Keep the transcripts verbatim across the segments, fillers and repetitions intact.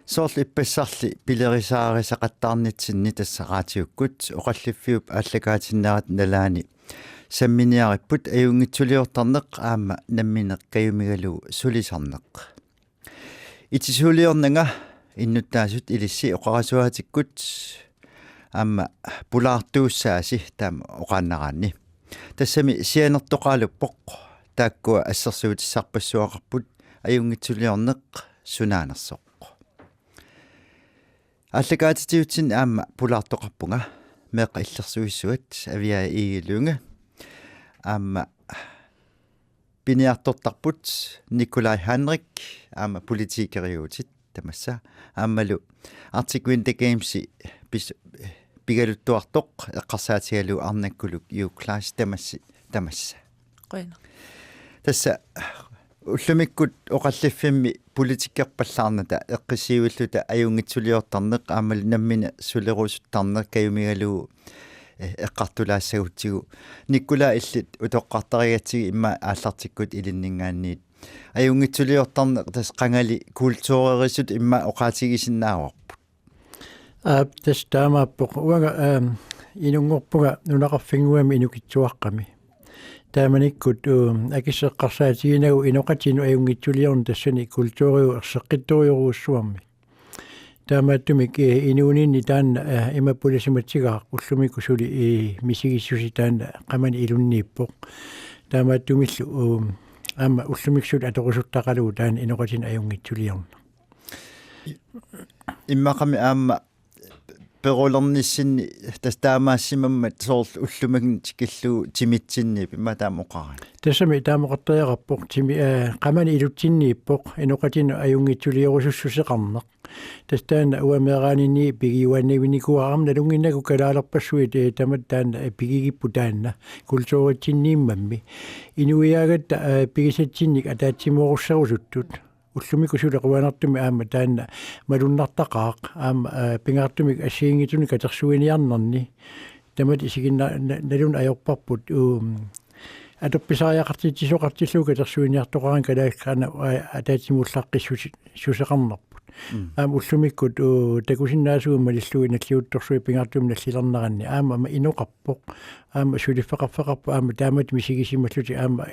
Soorlu ippassarli pilerisaarisaqattaarnitsinni tassa raatiukkut oqalliffiup aallakaatinnerat nalaani samminiaripput ajunngitsuliortarneq aamma nammineq kajumigalugu sulisarneq. Itisuuliornanga innuttaasut ilissi oqarasuaatikkut aamma pulaartuussaasi taama oqaannaraanni. Tassami sianertoqaaluppoq taakkua assersuutissarpassuaqarput ajunngitsuliorneq sunaanersoq. Aallakaatitigut aamma pulaartoqarpunga meeqqat illersuissuat Aviaja Egede Lynge aamma piniartortarput Nikolaj Henrich aamma politikeriutit tamassa aammalu Arctic Winter Games pis- pigaluttuartoq eqqarsaatigalugu Arnakkuluk Juuk Klaas tamassi tamassa. Qujanaq. Tassa ullumikkut oqalliffimmi politikkerpallaarnata eqqissivilluta ajunngitsuliortarneq aammalu nammineq sulerusuttarneq kajumigalugu eh, eqqartulaassagutsigu. Nikolaj illit utoqqartarigatsigu immaqa aallartikkut ilinninngaanniit. Ajunngitsuliortarneq tassa qangali kulturerisut immaqa oqaatigisinnaavarput. Aap, tassa taamaappoq. Uanga, aam, inunngorpunga nunaqarfinnguami inukitsuaqqami. Taamanikkut, uum, akissut eqqarsaatiginagu inoqatinut ajunngitsuliorneq tassani kulturiuvoq erseqqittorujorujussuarmik. Taamaattumik, eh, inuuninni taanna, eh, imaappoq ilisimatsigaaq ullumikkut suli, eh, misigissuseq taanna qamani ilunniippoq. Taamaattumillu, uum, aamma ullumikkut suli atorusuttaqalugu taanna inoqatinut ajunngitsuliorneq. Immaqami aamma perulernissinni tassa taamaassimammat soorlu ullumikkut tikillugu timitsinniippoq immaqa taama oqarani. Tassami taama oqartariaqarpoq timi-, eh, qamani ilutsinniippoq inoqatinut ajunngitsuliorussuseqarneq. Tassa taanna uanga meeraaninni pigiuaannavinnikuuara aamma nalunnginnakku kalaalerpassuit, eh, tamatta taanna, eh, pigigipput taanna kulturitsinniimmammi. Inuiaagatta, eh, pigisatsinnik ataatsimoorussarusuttut. Ullumikkut suli qujanartumik aamma taanna malunnartaqaaq aamma, eh, pingaartumik assigiinngitsunik katersuiniarnerni. Tamatta isiginna-, na-, naluneq ajorparput, uum, atorpisariaqartitsisoqartillugu katersuiniartoqaraangat kalaallit qanoq, a-, ataatsimoorlaqqissuseqarnerput. Mm. Aamma ullumikkut, uu, takusinnaasugut malillugu nalliuttorsuit pingaartumik nallilerneranni. Aamma, aamma inoqarpoq. Aamma suliffeqarfeqarpoq. Aamma taamatut misigisimallutik. Aamma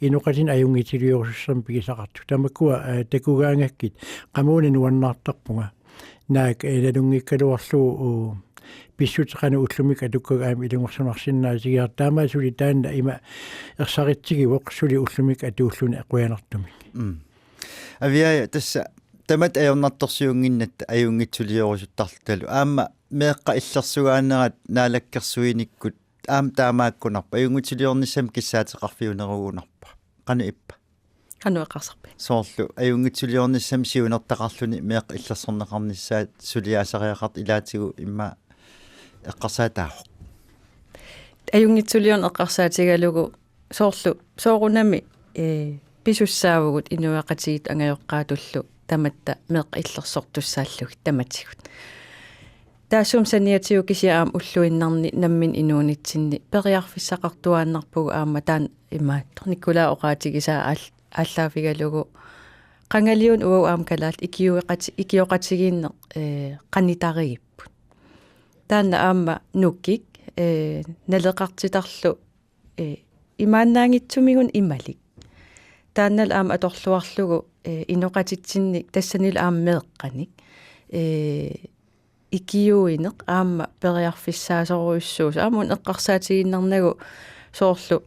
inoqatinik ajunngitsuliorussusermik pigisaqartut. Tamakkua, eh, takugaangakkit. Qamuuna nuannaartarpunga. Naak, eh, nalunngikkaluarlugu, uu, pissutsit qanoq ullumikkut atukkagut aamma ilungersunarsinnaatigigaat. Taamaat suli taanna ima ersaritsigivoq suli ullumikkut atuulluni qujanartumik. Mm. Aviaja tassa tamatta ajornartorsiunnginnatta ajunngitsuliorusuttarlutalu. Aamma meeqqat illersugaanerat naalakkersuinikkut aamma taamaakkunarpoq. Ajunngitsuliornissamik kissaateqarfiunerugunarpoq. Qanoq ippa? Qanoq eqqarsarpit? Soorlu ajunngitsuliornissamik siunertaqarluni meeqqat illersorneqarnissaat suliaasariaqartut ilaatigut immaqa eqqarsaataavoq. Ajunngitsuliorneq eqqarsaatigalugu soorlu soorunami, eh, pisussaavugut inuiaqatigiit angajoqqaatullu tamatta meeqqat illersortussaallugit tamatigut. Taassuma saniatigut kisianni aamma ulluinnarni nammineq inuunitsinni periarfissaqartuaannarpugut aamma taanna imaattoq Nikolaj oqaatigisaa aal-, aallaavigalugu qangaliuna uagut aamma kalaallit ikiueqati-, ikioqatigiinneq, eh, qanitarigipput. Taanna aamma nukik, eh, naleqartitarlu, eh, imaannaanngitsumiguni imalik. Taannalu aamma atorluarlugu, eh, inoqatitsinnik tassanilu aamma meeqqanik. Eh, ikiuineq aamma periarfissaasorujussuusoq. Aamma una eqqarsaatigiinnarnagu soorlu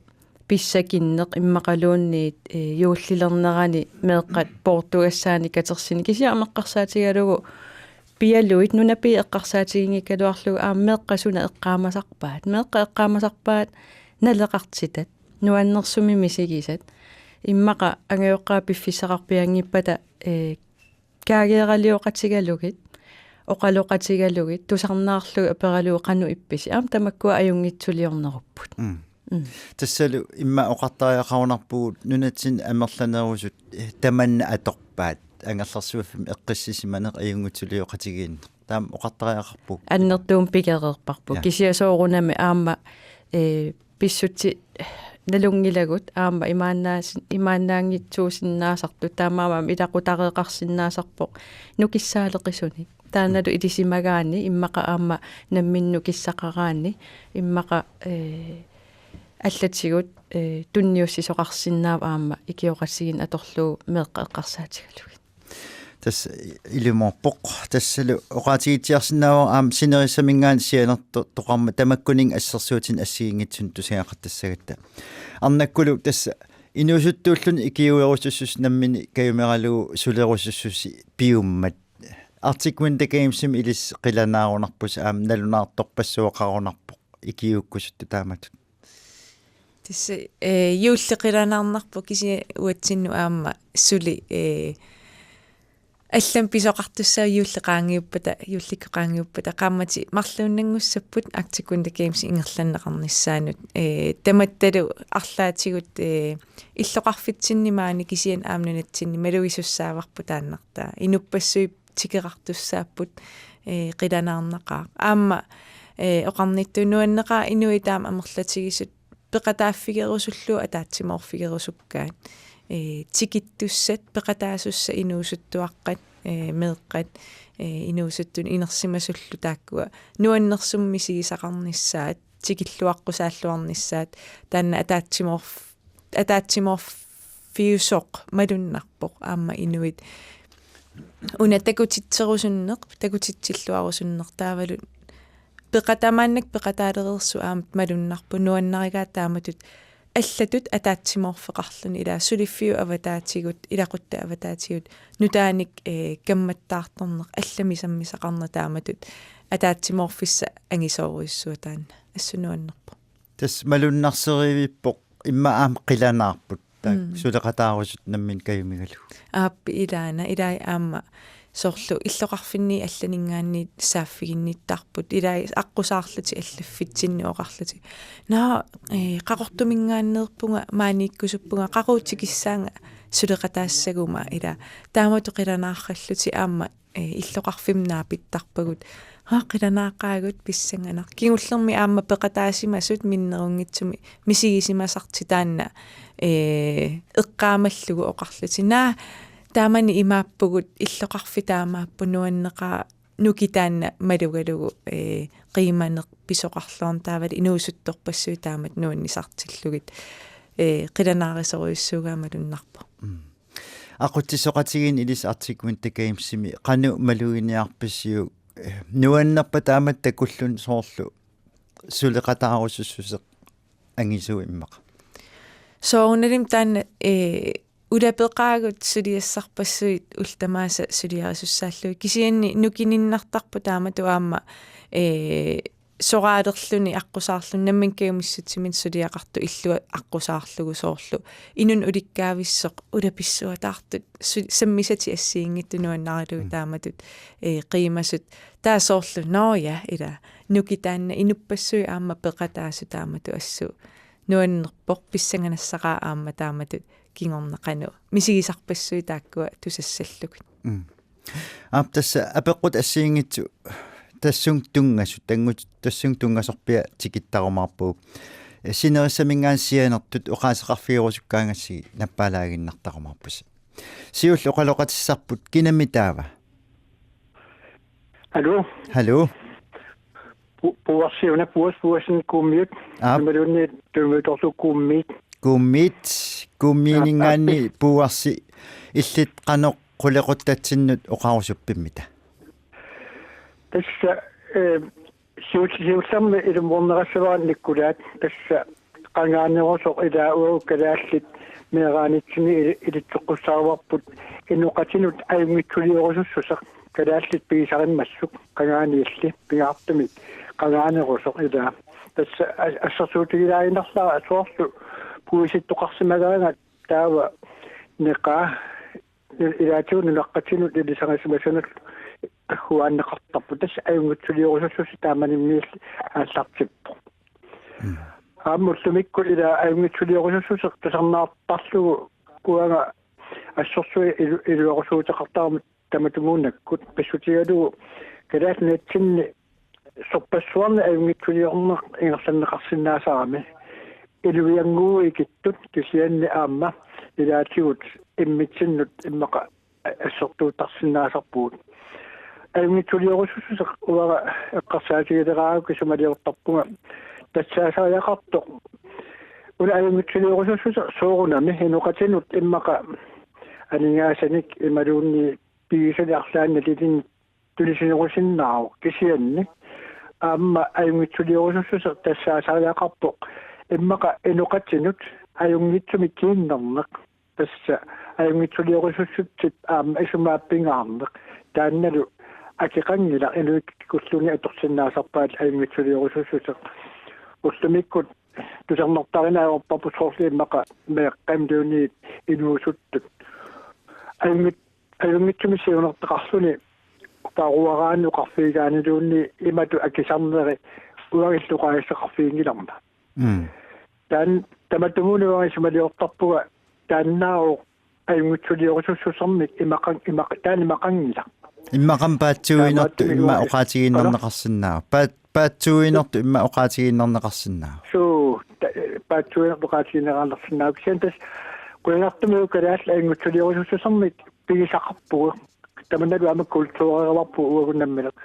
pissakinneq immaqaluunniit, eh, juullilernerani meeqqat poortugassaanik katersinneq. Kisianni aamma eqqarsaatigalugu pialuit nunapii eqqarsaatiginngikkaluarlugu aamma meeqqat suna eqqaamasarpaat. Meeqqat eqqaamasarpaat naleqartitat, nuannersumik misigisat. Immaqa angajoqqaat piffissaqarpianngippata, eh, kaageeralioqatigalugit, oqaloqatigalugit, tusarnaarlugit aperalugu qanoq ippisi. Aamma tamakkua ajunngitsuliornerupput. Mm. Mm. Tassalu immaqa oqartariaqarunarpugut nunatsinni amerlanerusut, eh, tamanna atorpaat. Angerlarsuarfimmi eqqissisimaneq ajunngitsulioqatigiinneq. Taama oqartariaqarpugut. Annertuumik pigereerparput. Ja. Kisianni soorunami aamma, eh, pissutsit nalunngilagut aamma imaannaas-, imaannaanngitsuusinnaasartut, taamaammat ilaqutareeqarsinnaasarpoq nukissaaleqisunik. Taannalu ilisimagaanni immaqa aamma nammineq nukissaqaraanni immaqa, ee, allatigut, ee, tunniussisoqarsinnaavoq aamma ikioqatigiinneq atorlugu meeqqat eqqarsaatigalugit. Tassa ilumoorpoq. Tassalu oqaatigitsiarsinnaavara aamma sinerissaminngaanniit sianertoqarmat tamakkuninnga assersuutinik assigiinngitsunik tusagaqartassagatta. Arnakkulu tassa inuusuttuulluni ikiuerusussusi nammineq kajumeralugu sulerusussusi piummat. Arctic Winter Gamesimi ilissi qilanaarunarpusi aamma nalunaartorpassuaqarunarpoq ikiuukkusuttut taamatut. Tassa, ee, juulli qilanaarnarpoq kisianni uatsinnut aamma suli, ee, allamik pisoqartussaavoq juulli qaangiuppata, juullikkut qaangiuppata, qaammatit marluinnanngussapput Arctic Winter Games ingerlanneqarnissaanut. Ee, tamattalu arlaatigut, ee, illoqarfitsinni maani kisianni aamma nunatsinni malugisussaavarput taannartaa. Inuppassuit tikeqartussaapput, ee, qilanaarnaqaaq. Aamma, ee, oqarnittut nuanneqaaq inuit aamma amerlatigisut peqataaffigerusullugu ataatsimoorfigerusukkaat. Ee, tikittussat, peqataasussat inuusuttuaqqat, ee, meeqqat, ee, inuusuttunut inersimasullu taakkua nuannersumik misigisaqarnissaat, tikilluaqqusaalluarnissaat, taanna ataatsimoorf-, ataatsimoorfiusoq malunnarpoq aamma inuit. Una takutitserusunneq, takutitsilluarusunneq taavalu peqata-, maannakkut peqataalereersut aamma malunnarpoq nuannarigaat taamatut allatut ataatsimoorfeqarluni ilaa suliffiup avataatigut, ilaquttat avataatigut, nutaanik, ee, kammattaartorneq, allamik sammisaqarneq taamatut ataatsimoorfissaq angisoorujussuaq taanna. Assut nuannerpoq. Tassa malunnarseriivippoq immaqa aamma qilanaarput. Taakku Mm. suleqataarusut nammineq kajumigalugu. Aap ilaana, ilai aamma soorlu illoqarfinni allaninngaanniit saaffiginnittarput. Ilai aqqusaarlutik allaffitsinni oqarlutik. Naa, ee, Qaqortuminngaanneerpunga maaniikkusuppunga qaqugu tikissaanga suleqataassaguma ilaa. Taamatut qilanaarallutik aamma, ee, illoqarfimmi naapittarpagut. Haa, qilanaaqaagut pissanganaq. Kingullermi aamma peqataasimasut minnerunngitsumik misigisimasartik taanna, ee, eqqaamallugu oqarlutik. Naa, taamani imaappugut illoqarfik taamaappoq nuanneqaaq nuki taanna malugalugu, ee, qiimaneq pisoqarluarneq taavalu inuusuttorpassuit taamatut nuannisartillugit, ee, qilanaarisorujussuugaat malunnarpoq. Mm. Aqutsisoqatigiinni ilissi Arctic Winter Gamesimi qanoq maluginiarpisiuk, ee, nuannerpa taamatut takulluni soorlu suleqataarusussuseq angisuummat? Soorunalimi taanna, ee, ulapeqaagut suliassarpassuit ullut tamaasa suliarisussaallugit. Kisianni nukininnartarpoq taamatut aamma, ee, soraalerluni aqqusaarluni nammineq kajumissutsiminnik suliaqartoq illup aqqusaarlugu soorlu. Inunnut ulikkaavissoq ulapissuataartut su-, sammisatik assigiinngitsut nuannaralugu Mm. taamatut, ee, qiimasut. Taava soorlu, nå ja, ilaa. Nuki taanna inuppassuit aamma peqataasut taamatut assut nuannerpoq pissanganassaqaaq aamma taamatut kingorna qanoq. Misigisarpassuit taakkua tusassallugit. Mm. Aap tassa apeqqut assigiinngitsut tassunga tunngasut, tanngut-, tassunga tunngasorpiaq tikittarumaarpugut. Sinerissaminngaanniit sianertut oqaaseqarfigerusukkaangassigit nappaalaaginnartarumaarpusi. Siulleq oqaloqatissarput kinami taava? Hallo? Hallo? Pu-, Puuarsi una, Puuas, Puuasin Kuummiut. Aap. Imaluunniit Tuumiutorlu Kuummiit. Kuummiit, Kuummiininngaanniit Aap, aap. Puuarsi illit qanoq qulequttatsinnut oqarusuppimmita? Tassa, ee, siul-, siullermik ilumoornerassavara Nikkulaat, tassa qangaanerusoq ilaa uagut kalaallit meeraanitsinni ili-, ilitsoqqussaavarput inoqatinut ajunngitsuliorusussuseq kalaallit pigisarimmassuk qangaaniilli pingaartumik qangaanerusoq ilaa. Tassa as-, assersuutigilaaginnarlara soorlu puisittoqarsimagaangat taava neqaa ilaatigut nunaqqatinut ilisarisimasunut agguaanneqartarput. Tassa ajunngitsuliorusussuseq taamanimmiilli aallartippoq. Mm. Aamma ullumikkut ilaa ajunngitsuliorusussuseq tusarnaartarlugu uanga assorsuaq ilu-, iluaqusuuteqartarama tamatumuunakkut pissutigalugu Kalaallit Nunatsinni sorpassuarni ajunngitsuliorneq ingerlanneqarsinnaasarami. iluiannguuikittut kisianni aamma ilaatigut immitsinnut immaqa assertuuttarsinnaasarpugut. Ajunngitsuliorussuseq uanga eqqarsaatigileraangakkit isumaliortarpunga tassaasariaqartoq. Una ajunngitsuliorussuseq soorunami inoqatinut immaqa aningaasanik imaluunniit pigisani arlaannik nalilinnik tunisinerusinnaavoq kisianni aamma ajunngitsuliorussuseq tassaasariaqarpoq immaqa inoqatinut ajunngitsumik kiinnerneq. Tassa ajunngitsuliorussutsip aamma isumaat pingaarneq taannalu akeqanngilaq inuit kikkulluunniit atorsinnaasarpaat ajunngitsuliorussuseq. Ullumikkut tusarnertarinaarparput soorlu immaqa meeqqamluunniit inuusuttut. Ajunngit-, ajunngitsumik siunertaqarluni paruaraanni oqarfigigaanniluunniit imatut akisarneri uagullu oqaaseqarfiginngilarma. Mm. Taanna tamatumuuna uanga isumaliortarpunga taannaavoq ajunngitsuliorussusermik imaqan-, imaq-, taanna imaqanngilaq. Immaqami paatsuuinertut taamaattumik imma uanga oqaatigiinnarneqarsinnaavoq. Paat-, paatsuuinertut imma oqaatigiinnarneqarsinnaavoq. Suu, ta-, paatsuuinertut oqaatigiinnarneqarsinnaavoq. Kisianni tassa qujanartumik kalaallit ajunngitsuliorussusermik pigisaqarpugut. Tamannalu aamma kultureeruarpugut uagut nammineq.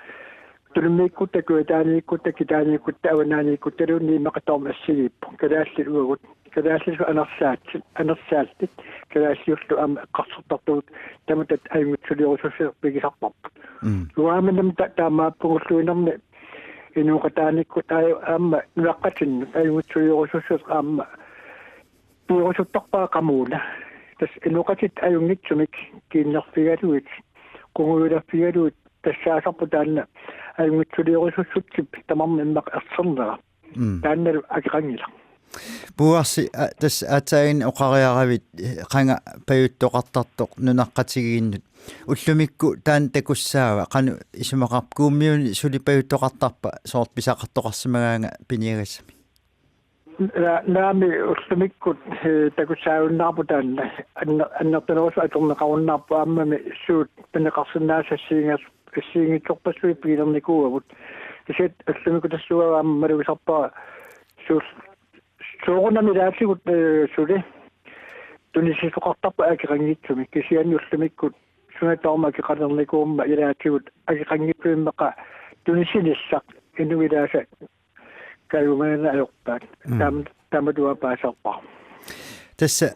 Tulummiikkutta, kujataaniikkutta, kitaaniikkutta, avanaaniikkuttaluunniit immaqa tamarmik assigiipput. Kalaallit uagut. Kalaallisut anersaallit, anersaallit. Kalaalliullu aamma eqqarsartartugut tamatta ajunngitsuliorussuseq pigisarparput. Mm. Uanga aamma nammineq ta-, taamaappugut ulluinnarni inooqataanikkut aa-, aamma nunaqqatinnut ajunngitsuliorussuseq aamma pigerusuttarpaa qamuuna. Tassa inoqatit ajunngitsumik kiinnerfigalugit, qungujulaffigalugit tassaasarpoq taanna ajunngitsuliorussutsip tamarmi immaqa ersernera. Mm. Taannalu akeqanngilaq. Puuarsi, a-, tassa aatsaannguaq oqariaravit, eh, qanga pajuttoqartartoq nunaqqatigiinnut. Ullumikkut taanna takussaava, qanoq isumaqarpa Kuummiuni suli pajuttoqartarpa soorlu pisaqartoqarsimagaanga piniagassamik? Na-, naamik ullumikkut, eh, takussaajunnaarpoq taanna. Anner-, annertunerusumik atorneqarunnaarpoq aammami suut taneqarsinnaasut assigiinngis-, assigiinngitsorpassuit pigilernikuuagut. Kisianni ullumikkut tassunga aamma malugisarpara suul-, soorunami ilaatigut, eh, suli tunisisoqartarput akeqanngitsumik. Kisianni ullumikkut suna tamarmi akeqalernikuummat ilaatigut akeqanngitsumik immaqa tunisinissaq inuit ilaasa kajumanana ajorpaat. Mm. Taam-, tamatuma paasisarpara. Tassa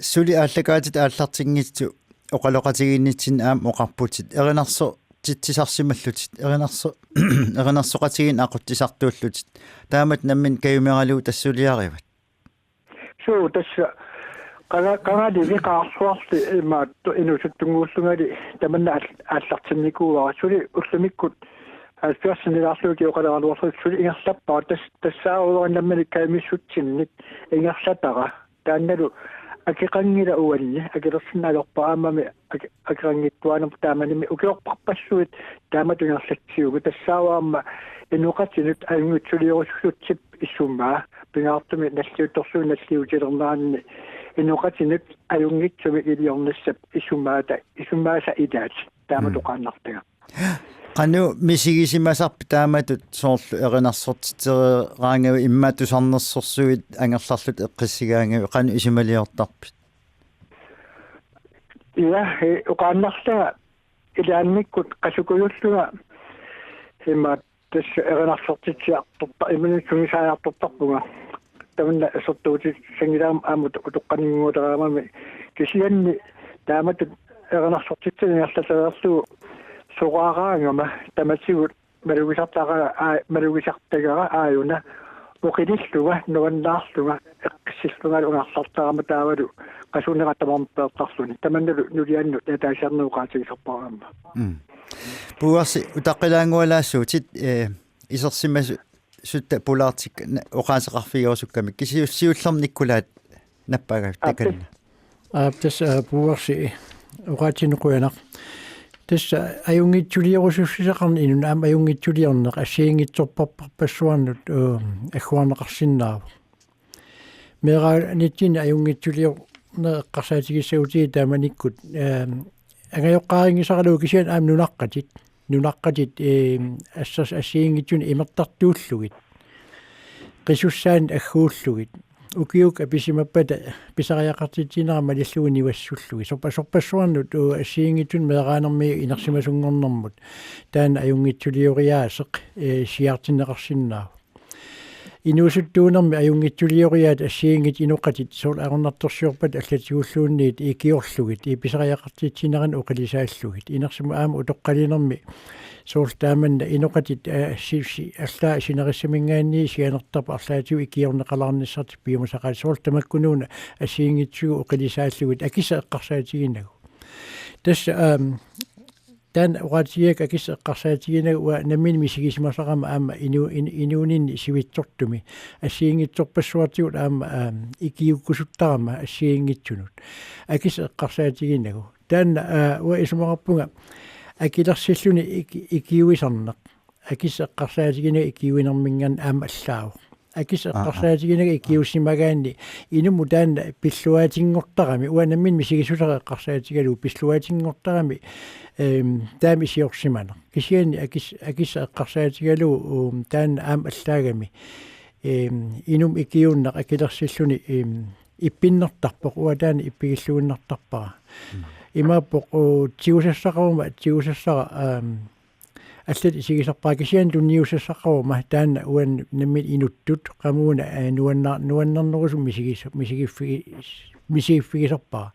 suli aallakaatitit aallartinngitsut oqaloqatigiinnitsinni aamma oqarputit. Erinarsortitsisarsimallutit. Erinarso-, erinarsoqatigiinneq aqutsisartuullutit. Taamatut nammineq kajumeralugu tassuliarivat? Suu, tassa qanga-, qangali qaarsuarli imaattoq inuusuttunnguullungali tamanna aal-, aallartinnikuuara. Suli ullumikkut halvfjerdsinik ilaarlugu oqaleraluarlugu suli ingerlappara tas-, tassaavoq uanga nammineq kajumissutsinnik ingerlatara. Taannalu akeqanngilaq uanni, akilersinnaajorpara aammami ake-, akeqanngitsuaannarpoq taamanimi ukiorparpassuit taamatut ingerlatsivugut tassaavoq aamma inoqatinut ajunngitsuliorussutsip isumaa pingaartumik nalliuttorsuup nalliutilerneranni inoqatinut ajunngitsumik iliornissap isumaata, isumaasa ilaat taamatut Mm. oqaannartagaq. Qanoq misigisimasarpit taamatut soorlu erinarsortitseraangavit immaqa tusarnersorsuit angerlarlutit eqqissigaangavit qanoq isumaliortarpit? Ja, eh, oqaannarlunga ilaannikkut qasukujullunga imaattoq tassa erinarsortitsiartorta-, imaluunniit sungiusaajartortarpunga. Tamanna assersuutissanngilaat aamma utoqqaninnguuleramami. Kisianni taamatut erinarsortitsineq ingerlatereerlugu soraaraangama tamatigut malugisartagara aa-, malugisartagara aajuna oqilillunga nuannaarlunga eqqissillungalu angerlartarama taavalu qasunerat tamarmi peertarluni. Tamannalu nuliannut ataasiarneq oqaatigisarpara aamma. Mm. Puuarsi utaqqilaanngualaassuutit, eh, isersimasutta pulaartikka na-, oqaaseqarfigerusukkamik. Kisianni siullermik Nikulaat nappaagavit Aap, takanna. Aap, tassa, aa, Puuarsi oqaatsinik qujanaq. Tassa ajunngitsuliorussuseqarneq inunnik aamma ajunngitsuliorneq assigiinngitsorparpassuarnut, uu, agguarneqarsinnaavoq. Meeraanitsinni ajunngitsuliorneq eqqarsaatigissagutsigit taamanikkut, ehm, angajoqqaarinngisaralugu kisianni aamma nunaqqatit. Nunaqqatit, ehm, assers-, assigiinngitsunik imertartuullugit. qisussaannik agguullugit. Ukiukkut apisimappata pisariaqartitsinerat malillugu niuassullugit. Sorpa-, sorpassuarnut, uu, assigiinngitsunut meeraanermiit inersimasunngornermut. Taanna ajunngitsulioriaaseq, ee, siaartinneqarsinnaavoq. Inuusuttuunermi ajunngitsulioriaat assigiinngitsut inoqatit soorlu ajornartorsiorpata allatigulluunniit ikiorlugit, ee, pisariaqartitsinerannut oqilisaallugit. Inersimut aamma utoqqalinermi soorlu taamanna inoqatit, ee, si-, si-, allaat sinerissaminngaanniit sianertarput arlaatigut ikiorneqalaarnissartik piumasaqaat soorlu tamakkunuuna assigiinngitsugut oqilisaallugit akissaq eqqarsaatiginagu. Tassa, aam, taanna oqaatigigakku akissaq eqqarsaatiginagu uanga nammineq misigisimasarama aamma inu-, in-, inuuninni sivitsortumi. Assigiinngitsorpassuartigut aamma, aam, ikiuukkusuttarama assigiinngitsunut. Akissaq eqqarsaatiginagu. Taanna, aa, uanga isumaqarpunga akilersilluni iki-, ikiuisarneq. Akissaq eqqarsaatiginagu ikiuinerminngaanniit aamma allaavoq. Akissaq Aa, aa. eqqarsaatiginagu ikiuussimagaanni inummut taanna pilluaatinngortarami. Uanga nammineq misigisusara eqqarsaatigalugu pilluaatinngortarami, eem, taama iliorsimaneq. Kisianni akis-, akissaq eqqarsaatigalugu, uum, taanna aamma allaagami. Eem, inummut ikiuunneq akilersilluni, eem, ippinnartarpoq, uanga taanna ippigilluinnartarpara. Mm. Imaappoq, uu, tigusassaqaruma, tigusassara, aam, allat isigisarpara kisianni tunniussassaqaruma taanna uani nammineq inuttut qamuuna, ee, nuanna-, nuannarnerusumik misigis-, misigiffigi-, misigiffigisarpara.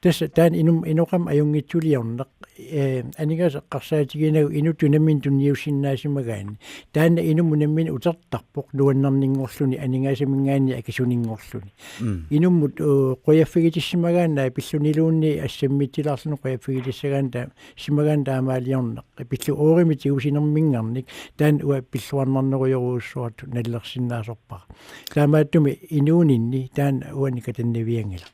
Tassa taanna inum-, inoqama ajunngitsuliorneq, ee, aningaasat eqqarsaatiginagu inuttut nammineq tunniussinnaasimagaanni. Taanna inummut nammineq utertarpoq nuannarninngorluni aningaasaminngaanniit akisuninngorluni. Mm. Inummut, uu, qujaffigitissimagaanni pilluniluunniit assammitsilaarluni qujaffigitissagaanni ta-, simagaanni taamaaliorneq. Pillugu uurimik tigusinerminngaanniit taanna uanga pilluarnarnerujorujussuartut nalilersinnaasarpara. Taamaattumik inuuninni taanna uani katannavianngilaq.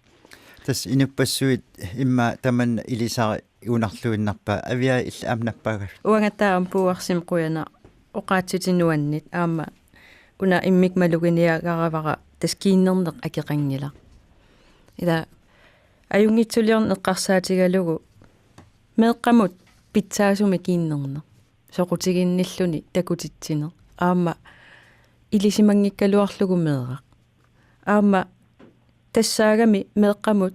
Tassa inuppassuit immaqa tamanna ilisariunnarluinnarpaa, Aviaja, illit aamma nappaaga? Uangattaaq aamma Puuarsip qujanaq oqaatsitit nuanniit aamma una immikkut maluginiagaravara tassa kiinnerneq akeqanngilaq. Ila ajunngitsuliorneq eqqarsaatigalugu meeqqamut pitsaasumik kiinnerneq. Soqutiginnilluni takutitsineq. Aamma ilisimanngikkaluarlugu meeraq. Aamma tassaagami meeqqamut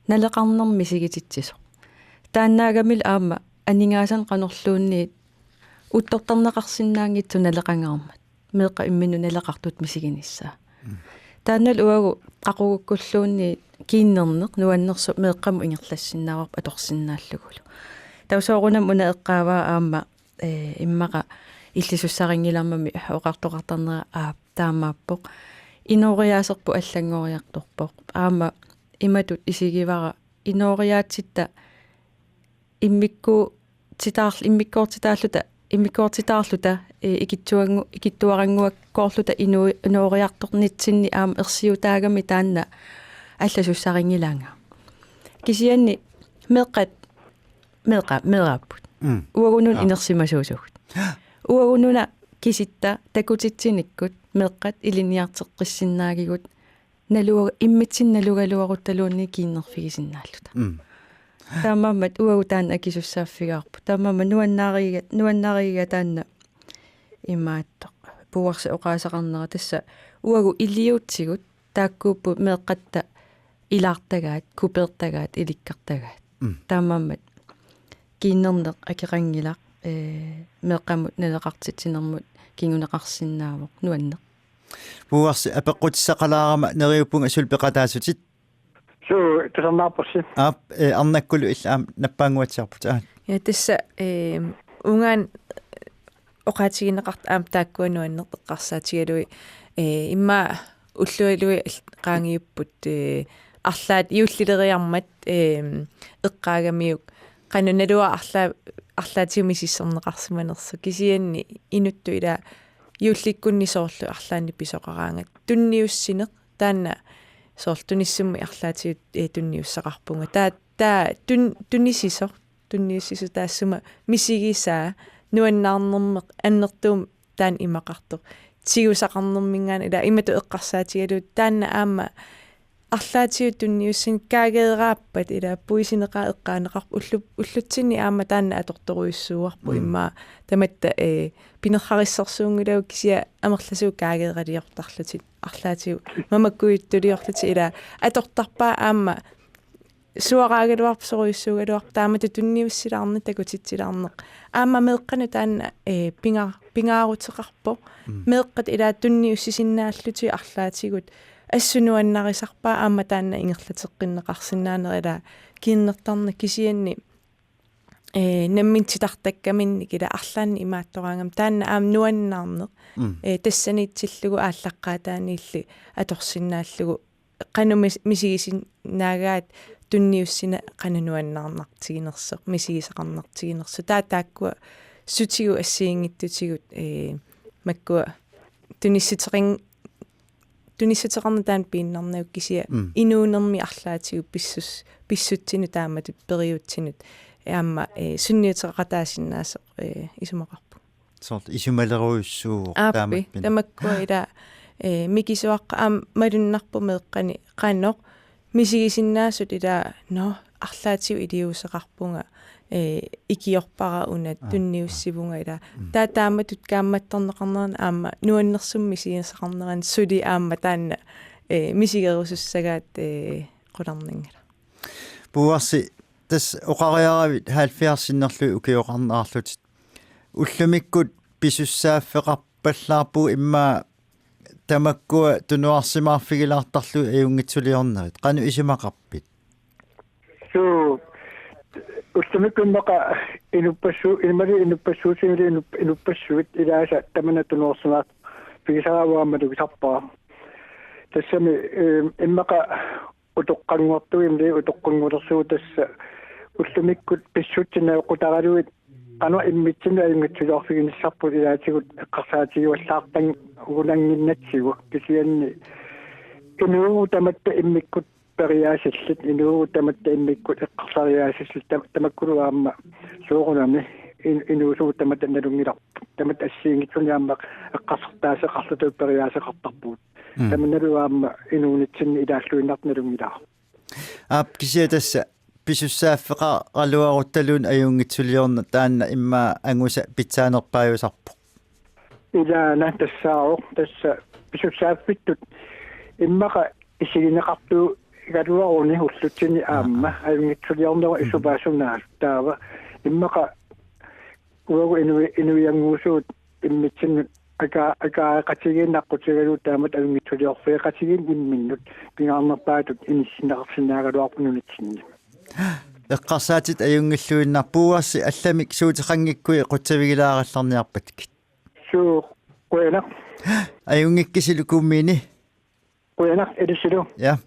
naleqarnermik misigititsisoq. Taannaagamilu aamma aningaasanik qanorluunniit uuttortarneqarsinnaanngitsoq naleqangaarmat. Meeqqap imminut naleqartutut misiginissaa. Mm. Taannalu uagut qaqugukkulluunniit kiinnerneq nuannersoq meeqqamut ingerlassinnaavarput atorsinnaallugulu. Taava soorunami una eqqaavaa aamma, ee, immaqa illisussarinngilarmami oqartoqartarnera aap taamaappoq. Inooriaaserput allanngoriartorpoq. Aamma imatut isigivara inooriaatsitta immikkuutitaarl-, immikkoortitaalluta, immikkoortitaarluta, ee, ikittuanngu-, ikittuarannguakkoorluta inu-, inooriartornitsinni aamma ersiutaagami taanna allasussarinngilanga. Kisianni meeqqat, meeqqa-, meeraapput. Mm. Uagut una Aa. inersimasuusugut. Uagut una kisitta takutitsinikkut meeqqat ilinniarteqqissinnaagigut naluga-, immitsinnut nalugaluaruttaluunniit kiinnerfigisinnaalluta. Mm. Taamaammat uagut taanna akisussaaffigaarput. Taamaammat nuannaariga-, nuannaariga taanna imaattoq. Puuarsip oqaaseqarnera tassa uagut iliuutsigut taakkuupput meeqqatta ilaartagaat, kupeertagaat, ilikkartagaat. Mm. Taamaammat kiinnerneq akeqanngilaq, ee, meeqqamut naleqartitsinermut kinguneqarsinnaavoq nuanneq. Puuarsi, apeqqutissaqalaarama neriuppunga suli peqataasutit. Suu, tusarnaarporsi. Aap, ee, Arnakkulu illit aamma nappaannguatsiarput. Aat. Ja, tassa, ee, uunga oqaatigineqartut aamma taakkua nuanneq eqqarsaatigalugit, ee, immaqa ulluiluit qaangiupput, ee, arlaat juullileriarmat, ee, eqqaagamiuk qanoq naluara arlaa-, arlaatigut misissorneqarsimanersoq, kisianni inuttut ila juullikkunni soorlu arlaannik pisoqaraangat tunniussineq taanna soorlu tunissummik arlaatigut, ee, tunniussaqarpunga. Taa-, taa-, tun-, tunisisoq, tunniussisoq taassuma misigisaa nuannaarnermeq annertuumik taanna imaqartoq. Tigusaqarnerminngaanniit ila imatut eqqarsaatigalugu taanna aamma arlaatigut tunniussineq kaageeraappat ila puisineqaaq eqqaaneqarpoq ullu-, ullutsinni aamma taanna atortorujussuuarpoq. Mm. Immaqa tamatta, eh, pinerrarissorsuunngilagut kisianni amerlasuut kaageeraliortarlutik arlaatigut mamakujuttuliorlutik ila atortarpaat aamma suaraagaluarpoq sorujussuugaluarpoq taamatut tunniussilaarneq takutitsilaarneq. Aamma meeqqanut taanna, eh, pinga-, pingaaruteqarpoq. Mm. Meeqqat ila tunniussisinnaallutik arlaatigut assut nuannarisarpaat aamma taanna ingerlateqqinneqarsinnaanera ila kinnertarneq kisianni, eh, nammineq titartakkaminnik ila arlaannik imaattoraangami taanna aamma nuannaarneq. Mm. Eh, tassaniitsillugu aallaqqaataaniilli atorsinnaallugu qanoq mis-, misigisinnaagaat tunniussineq qanoq nuannaarnartiginersoq, misigisaqarnartiginersoq. Taava taakkua sutigut assigiinngitsutigut, eh, makkua tunissuteqan-, tunissuteqarneq taanna piinnarnagu kisianni. Mm. Inuunermi arlaatigut pissus-, pissutsinut taamatut periutsinut aamma, eh, sunniuteqaqataasinnaasoq, eh, isumaqarpunga. Soorlu isumalerujussuuvoq. Aappi, taamappina. Tamakkua ila, eh, mikisuaqqat aamma malunnarpoq meeqqani qanoq misigisinnaasut ila, nå, arlaatigut iliuuseqarpunga, eh, ikiorpara una. Aa, tunniussivunga ila. Mm. Taava taamatut kaammattorneqarnerani aamma nuannersumik misigisaqarnerani suli aamma taanna, eh, misigerusussagaat, eh, qularnanngilaq. Puuarsi, tassa oqariaravit halvfjerdsinik ukioqarneq arlutit. Ullumikkut pisussaaffeqarpallaarpugut immaqa tamakkua tunuarsimaarfigilaartarlugit ajunngitsuliornerit. Qanoq isumaqarpit? Suu, ullumikkut immaqa inuppassu-, imaluunniit inuppassuutigullu inup-, inuppassuit ilaasa tamanna tunuarsimaarfigisaraat uanga malugisarpara. Tassami, eh, immaqa utoqqanngortuimli utoqqanngulersugut tassa ullumikkut pissutsit najoqqutaralugit qanoq immitsinnut ajunngitsuliorfiginissarput ilaatigut eqqarsaatigivallaartarnannginnatsigu kisianni inuuvugut tamatta immikkut periaasillit, inuuvugut tamatta immikkut eqqarsariaasillit, tam-, tamakkulu aamma soorunami in-, inuusugut tamatta nalunngilarput. Tamatta assigiinngitsunik aamma eqqarsartaaseqarluta periaaseqartarpugut. Mm. Tamannalu aamma inuunitsinni ilaalluinnartoq nalunngilara. Aap, kisianni tassa pisussaaffeqaraluaruttaluunniit ajunngitsuliorneq taanna immaqa angusa pitsaanerpaajusarpoq. Ilaana tassaavoq, tassa pisussaaffittut immaqa isigineqartuugaluaruni ullutsinni aamma. Aa, aa. Ajunngitsuliornerup. Mm. Isumaasunaaq taava immaqa uagut inui-, inuiannguusugut immitsinnut aka-, akaareqatigiinneq aqqutigalugu taamatut ajunngitsuliorfigeqatigiinneq imminnut pingaarnerpaatut inissinneqarsinnaagaluarput nunatsinni. Eqqarsaatit ajunngilluinnarput. Puuarsi, allamik suuteqanngikkuit qutsavigilaarallarniarpakkit. Suu, qujanaq. Ajunngikkisilu Kuummiini. Qujanaq ilissilu. Ja.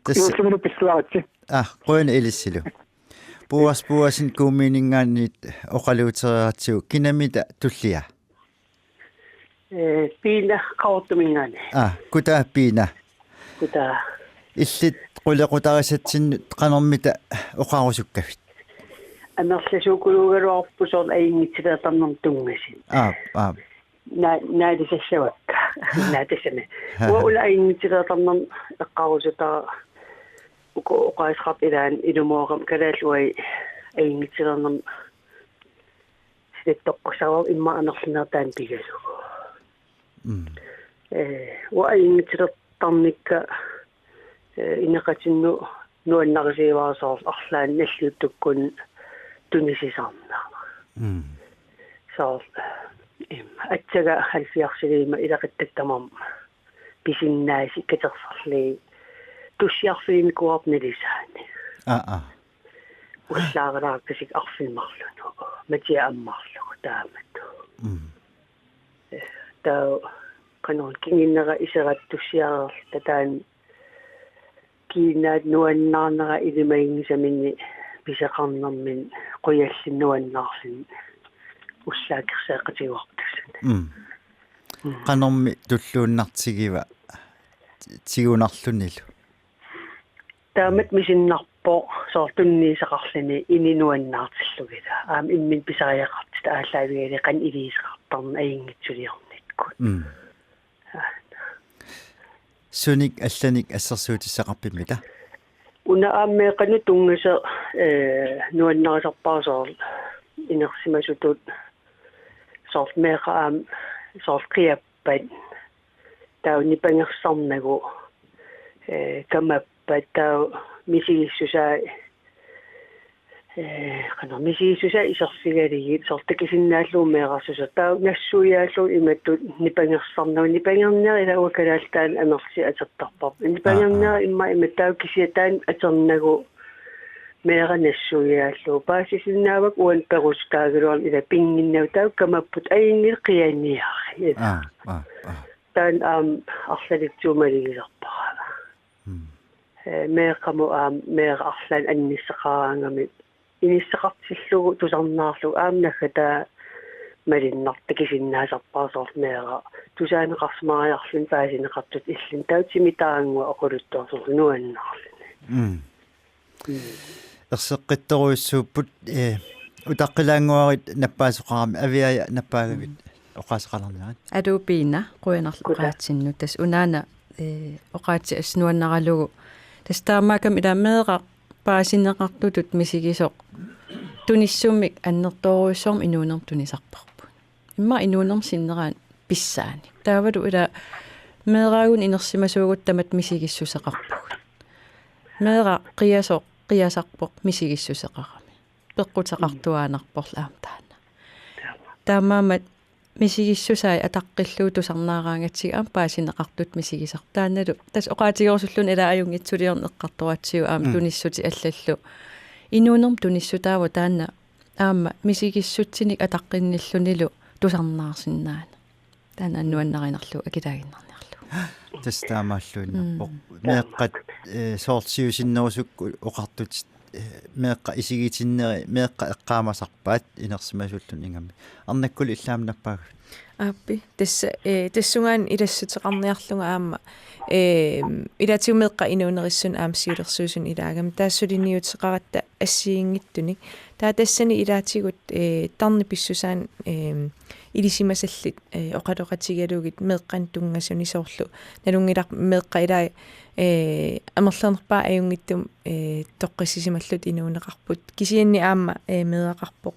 Tassa. Ilissilu pilluaritsi. Ah, qujanaq ilissilu. Puuarsi Poulsen Kuummiininngaanniit oqaluutereeratsigu, kinamita tullia? Eh, Piina Qaqortuminngaanniit. Ah, kutaa Piina. Kutaa. Illit qulequtarisatsinnut qanormita oqarusukkavit? Amerlasuukuluugaluarpugut soorlu ajunngitsuliortarnermut tunngasut. Aap, aap. Naa-, naalisassavakka. Naatassami. Uanga una ajunngitsuliortarnermut eqqarusutara uku oqaaseqarpoq ilaanni ilumoorama kalaallit uagut ajunngitsuliornermut silattoqqussaraara immaqa amerlanerani taanna pigalugu. Mm. Eh, uanga ajunngitsuliortarnikka, eh, ineqatinnut nuannarisivara soorlu arlaannik nalliuttukkunnut tunisisarneq. Mm. Soorlu, im, aatsaat halvfjerdsilima ilaquttakka tamarmik pisinnaasut katersorlugit tussiarfiginikuuarput nalisaanni. Aa, aa. Ullaaralaarpasik arfineq-marlunut. Matiaq ammarlugu taamatut. Mm. Taava qanoq kingunerat iserat tussiareerluta taanna kiinaat nuannaarnera ilimaginngisaminnik pisoqarnermini qujalluni nuannaarluni ullaaq erseqqatigoortussat. Mm. Mm. Qanormi tulluunnartigiva ti-, tigunarlunilu? Taamatut misinnarpoq soorlu tunniussaqarluni inuit nuannaartillugit. Aamma imminut pisariaqartitut aallaavigalugit qanoq iliuuseqartarneq ajunngitsuliornikkut. Mm. Sunik allanik assersuutissaqarpimmita? Una aamma meeqqanut tunngasoq, ee, nuannarisarpara soorlu inersimasutut, soorlu meeqqat aamma soorlu qiappat, taava nipangersarnagu, ee, kamappat, taava misigissusaat, ee, qanoq misigissusaat iserfigalugit, soorlu takusinnaallugu meerarsusaa, taava nassuiaallugu imatut nipangersarnagu, nipangerniarlugu ilaa kalaallit taanna amerlasuut atortarpara. Nipangerniarlugu immaqa imatut, taava kisianni taanna atornagu meeraq nassuiaallugu. Paasisinnaavakka uani perusutaagaluarluni ilaa pinnginnagu, taava kamapput ajunngilaq qianiarit. Aa, aa, aa. Taanna aamma arlalitsigut malugisarpara. Mm. Ee, meeqqamut aamma meeraq arlaannik anissaqaraangamik inissaqartillugu tusarnaarlugu aamma naggataa malunnartoq, takusinnaasarpara soorlu meeraq tusaaneqarsimariarluni paasineqartutut illuni, taava timitaannguaq oqaluttuartorluni nuannaarluni. Mm. Mm. Erseqqittorujussuupput, ee, utaqqilaannguarit nappaasoqarami, Aviaja nappaagavit. Mm. Oqaaseqalerniarit. Aluu Piina, qujanarlu. Qujanaq. Oqaatsinnut. Tassa unaana, ee, oqaatsit assut nuannaralugu. Tassa taamaakkami ilaa meeraq paasineqartutut misigisoq tunissummik annertoorujussuarmik inuunermi tunisarparput. Immaqa inuunermi sinneraani pissaanik. Taavalu ilaa meeraagunik inersimasuugutta tamatta misigissuseqarpugut. Meeraq qiasoq, qiasarpoq misigissuseqarami. Peqquteqartuaannarporlu aamma taanna. Taamaammat misigissusaat ataqqillugu tusarnaaraangatsigit aamma paasineqartutut misigisarput. Taannalu tassa oqaatigerusulluni ilaa ajunngitsuliorneq eqqartoratsigu aamma. Mm. Tunissutit allallu inuunermi tunissutaavoq, taanna aamma misigissutsinik ataqqinnillunilu tusarnaarsinnaaneq. Taanna nuannarinerlugu akilaaginnarniarlugu. Tassa taamaalluinnarpoq. Mm. Meeqqat, ee, soorlu siusinnerusukkut oqartutit, ee, meeqqat isigitinnerat, meeqqat eqqaamasarpaat inersimasuulluni ingammik. Arnakkullu illit aamma nappaagavit. Aappi, tassa, ee, tassungaannaq ilassuteqarniarlunga aamma, ee, ilaatigut meeqqat inuunerissunik aamma siulersuisuni ilaagami, taava suliniuteqaratta assigiinngitsunik. Taava tassani ilaatigut, ee, tarnip pissusaanik, ee, ilisimasallit, ee, oqaloqatigalugit meeqqanut tunngasunik, soorlu nalunngilarput meeqqat ilaa, ee, amerlanerpaat ajunngitsumik, ee, toqqissisimallutik inuuneqarput. Kisianni aamma, ee, meeraqarpoq,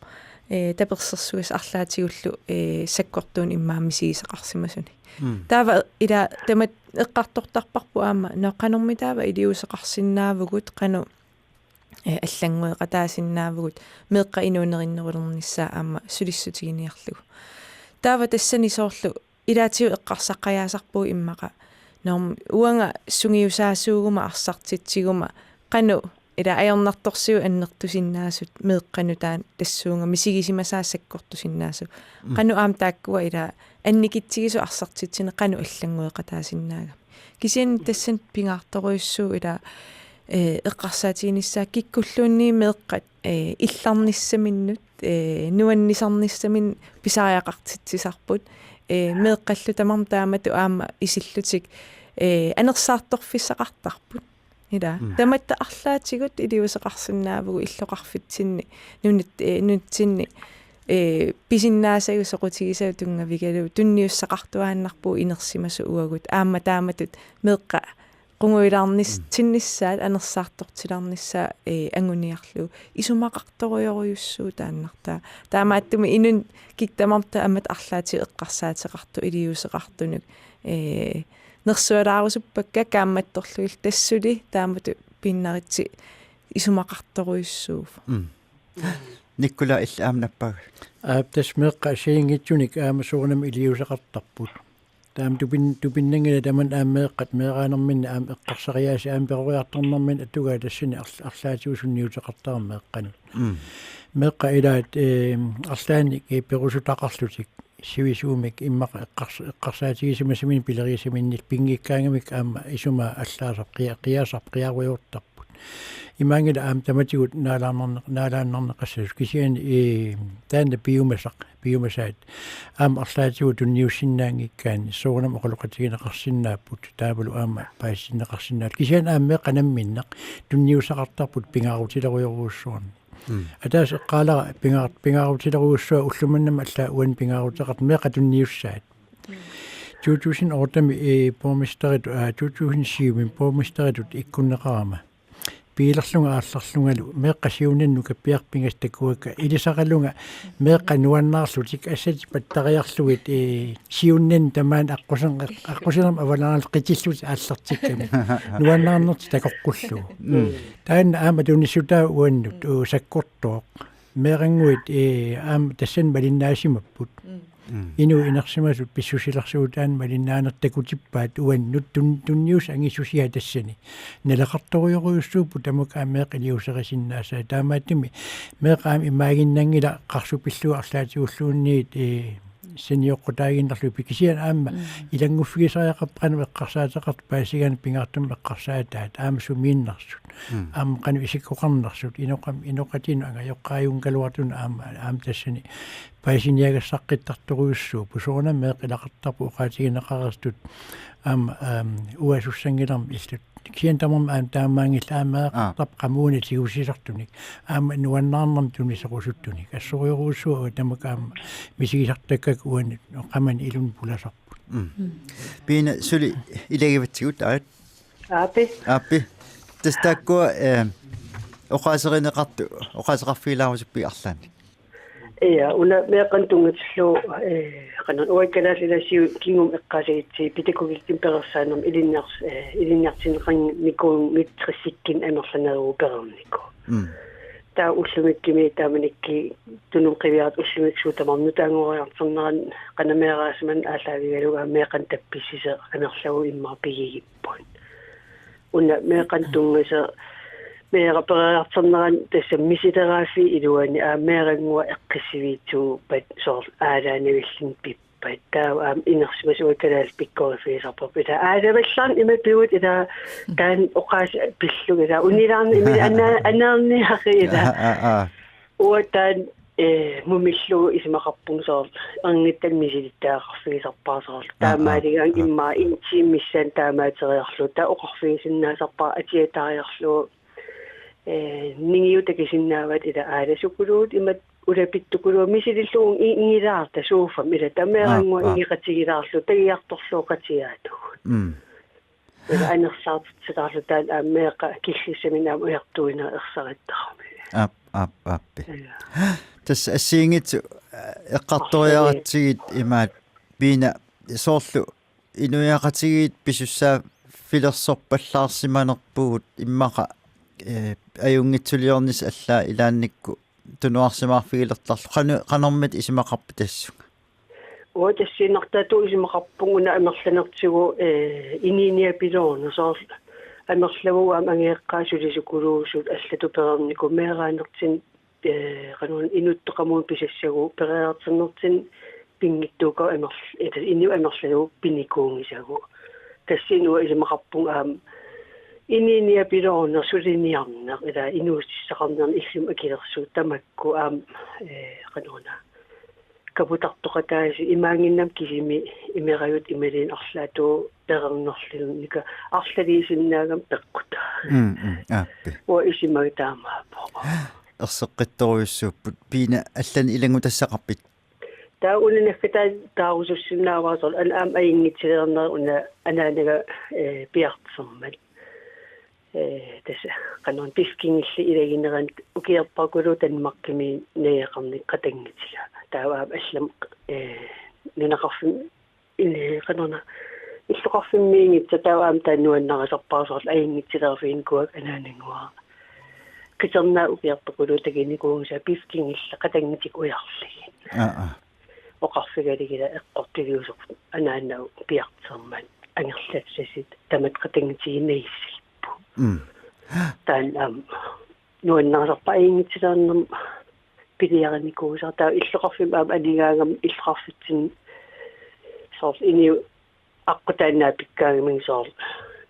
ee, tapersersugassat arlaatigullu, ee, sakkortuunik immaqa misigisaqarsimasunik. Mm. Taava ilaa tamatta eqqartortarparput aamma, nå, qanormitaava iliuuseqarsinnaavugut, qanoq, ee, allanngueqataasinnaavugut meeqqat inuunerinnerulernissaat aamma sulissutiginiarlugu. Taava tassani soorlu ilaatigut eqqarsaqqajaasarpugut immaqa, norm, uanga sungiusaasuuguma arsartitsiguma qanoq ilaa ajornartorsiut annertusinnaasut meeqqanut taanna tassuuna misigisimasaat sakkortusinnaasut. Mm. Qanoq aamma taakkua ilaa annikitsigisut arsartitsineq qanoq allanngueqataasinnaagami. Kisianni tassani pingaartorujussuuvoq ilaa, ee, eqqarsaatiginissaa kikkulluunniit meeqqat, ee, illarnissaminnut, ee, nuannisarnissaminnut pisariaqartitsisarput, ee, meeqqallu tamarmik taamatut aamma isillutik, ee, anersaartorfissaqartarput. Ilaa. Mm. Tamatta arlaatigut iliuuseqarsinnaavugut illoqarfitsinni, nunat-, ee, nunatsinni, ee, pisinnaasagut soqutigisagut tunngavigalugu, tunniussaqartuaannarpugut inersimasut uagut. Aamma taamatut meeqqat qungujulaarnis-, mm, tinnissaat, anersaartortilaarnissaat, ee, anguniarlugu. Isumaqartorujorujussuuvoq taannartaa. Taamaattumik inunnik tamarmik taamatut arlaatigut eqqarsaateqartut iliuuseqartunut, ee, nersualaarusuppakka kaammattorlugillu, tassa suli taamatut pinnaritsi isumaqartorujussuuvoq. Mm. Nikolaj, illit aamma nappaagavit. Aap, tassa meeqqat assigiinngitsunik aamma soorunami iliuuseqartarput. Taama tupin-, tupinnanngilaq tamanna aamma meeqqat meeraanerminni aamma eqqarsariaasii aamma peroriartornerminni atugaat tassani arl-, arlaatigut sunniuteqartarami meeqqanut. Mm. Meeqqat ilaat, ee, arlaannik, ee, perusutaqarlutik sivisuumik immaqa eqqars-, eqqarsaatigisimasaminnik pilerigisaminnillu pinngikkaangamikku aamma isumaa allaasarput qia-, qiasarput qiarujoortarput. Imaanngilaq aamma tamatigut naalaannarne-, naalaannarneqassasoq kisianni, ee, taanna piumasaq, piumasaat aamma arlaatigut tunniussinnaanngikkaanni soorunami oqaloqatigineqarsinnaapput, taavalu aamma paasitinneqarsinnaallutik. Kisianni aamma meeqqat namminneq tunniussaqartarput pingaarutilerujorujussuarnik. Mm. Ataaseq eqqaalara pingaar-, pingaarutilerujussuaq, ullumimut aamma allaat uani pingaaruteqartoq meeqqat tunniussaat. Mm. to tusind otte-mi, eh, borgmesteritut, aa, to tusind syv-mi borgmesteritut ikkunneqarama. Biilerlunga aallarlungalu meeqqat siunnaannut kapiarpingas takuakka ilisaralunga meeqqat nuannaarlutik assatit pattariarlugit, eh, siunnaannut tamaani aqqusin-, aqqusinermi avalaarlutik qitillutik aallartikkami. Nuannaarnertik takoqqullugu. Mm. Taanna aamma tunissutaavoq uannut, uu, sakkortooq. Meerannguit, eh, aamma tassani malinnaassimapput. Mm. Mm. Inuit inersimasut pissusilersuutaanni malinnaanertik takutippaat uannut tun-, tunniussaq angissusia tassani. Naleqartorujorujussuupput tamakku aamma meeqqat iliuuserisinnaasai. Taamaattumik meeqqat aamma imaaginnanngilaq qarsut pillugu arlaatigulluunniit, eh, sanioqqutaaginnarlugit, kisianni aamma Mm. ilannguffigisariaqarpoq qanoq eqqarsaateqartoq paasigaanni pingaartumik eqqarsaataat aamma sumiinnersut. Mm. Aamma qanoq isikkoqarnersut, inoqam-, inoqatinut angajoqqaajunngigaluartunut aamma, aamma tassani paasiniagassaqqittartorujussuupput, soorunami meeqqat ilaqartarput oqaatigineqareersut aamma, aamma, uanga sussanngilarmi illut. Kisianni tamarmik aamma taamaanngillat aamma Aa. meeqqat qamuuna tigusisartunik, aamma nuannaarnermik tuniserusuttunik. Assorujorujussuaq tamakku aamma misigisartakkakka uannut qamani ilunnut pulasarput. Mm. Mm. Piina, suli ilagivatsigut, aat? Aappi. Aappi. Tassa taakkua, eh, oqaaserineqartut, oqaaseqarfigilaarusuppigit arlaannik. Ja, una meeqqanut tunngatillugu, eh, qanoq uagut kalaallit ilaat siu-, kingumut eqqaasagutsigit pædagogikkimik pereersaanermut ilinniars-, eh, ilinniartinneqarnikuunngitsoq tredivikkut amerlaneruvoq pereernikuuvoq. Mm. Taava ullumikkumi taamanikkut Tunumi qiviaratta ullumikkut suut tamarmik nutaarngoriartornerannut qanoq meeraasimaneq aallaavigalugu aamma meeqqanut tappissisoq amerlagunik immaqa pigigipput. Una meeqqanut tunngasoq meeraq pereeriartornerani tassa misileraaffii iluani aamma meerannguaq eqqissiviitsuuppat soorlu aalajangivillutik pippat. Taava aamma inersimasut uagut kalaallit pikkoriffigisarparput. Ilaa aalavallaarneq imatut pivugut ilaa taanna oqaaseq pillugu ilaa unilaarneq imatut ana-, aneerniarigit ilaa. Aa, aa, aa. Uanga taanna, eh, mumillugu isumaqarpunga soorlu erngittat misilittagaqarfigisarpara soorlu. Aa, aa, taamaaligaanni aa. Immaqa en time missaani taamaateriarlugu taava oqarfigisinnaasarpara atiatariarlugu, eh, ningiutakisinnaavat ilaa aalasukulugit imatut ulapittukuluit misilillugu i-, ingilaarta sofami ilaa taava meerannguaq Aa, aa. ingeqatigilaarlugu tagiartorlugu qatigaatugut. Mm. Ilaa anersaartitsilaarlugu taanna aamma meeqqat killissaminnik aamma ujartuineq ersarittarami. Aap, aap, aappi. Ja. Tassa assigiinngitsut, eh, eqqartoriaratsigit imaat Piina soorlu inuiaqatigiit pisussaaffilersorpallaarsimanerpugut immaqa, eh, ajunngitsuliornissaq allaat ilaannikkut tunuarsimaarfigilertarlugu qano-, qanormita isumaqarpit tassunga? Uanga tassiinnartaatut isumaqarpunga una amerlanertigut, eh, inuup niapiloorneq soorlu amerlavugut aamma angajoqqaat sulisukuluusut allatut pereernikuut meeraanertigut, eh, qanoruna inuttut qamuuna pisassagut pereeriartornertigut pinngitsuukkavut amerl-, eh, tassa inuit amerlasuut pinikuunngisagut. Tassani uanga isumaqarpunga aamma inuup niapiloorneq suliniarneq ilaa inuussutissaqarniarneq ilumut akilersuut tamakku aamma, eh, qanoruna kaputartoqataasut imaanngimmat kisimi imerajuttut imaluunniit arlaatigut pereernerlunnik arlaliisinnaagami peqqutaa. Mm, mm, aappi. Uanga isumagit taamaappoq. Erseqqittorujussuupput. Piina allanik ilanngutassaqarpit? Taava una naggataani taarusussinnaavara soorlu an-, aamma ajunngitsilernerit una anaanaga, eh, piartermat. Eh, tassa qanoruna piffissap kingullermi ilaginerani ukiorpakuluuvoq Danmarkimi najugaqarnikoq qatanngutiga. Taava aamma allamik, eh, nunaqarfimmi, eh, qanoruna illoqarfimmiinngitsoq taava aamma taanna nuannarisarpara soorlu ajunngitsilerfiginikuuakka anaanaga. Qitornaat ukiorpakuluuvoq takunikuunngisaat piffissap kingullermi qatanngutiga ujarlugit. Aa, aa. Oqarfigalugit ilaa eqqortuliusoq anaanaga piartermat angerlassasut tamatta qatanngutigiinnassarput. Mm. Taanna aamma nuannarisarpara ajunngitsilernermut piliarinikuusara taava illoqarfimmi aamma anigaangama illoqarfitsinni soorlu inuit aqqutaannaa pikkaangamigit soorlu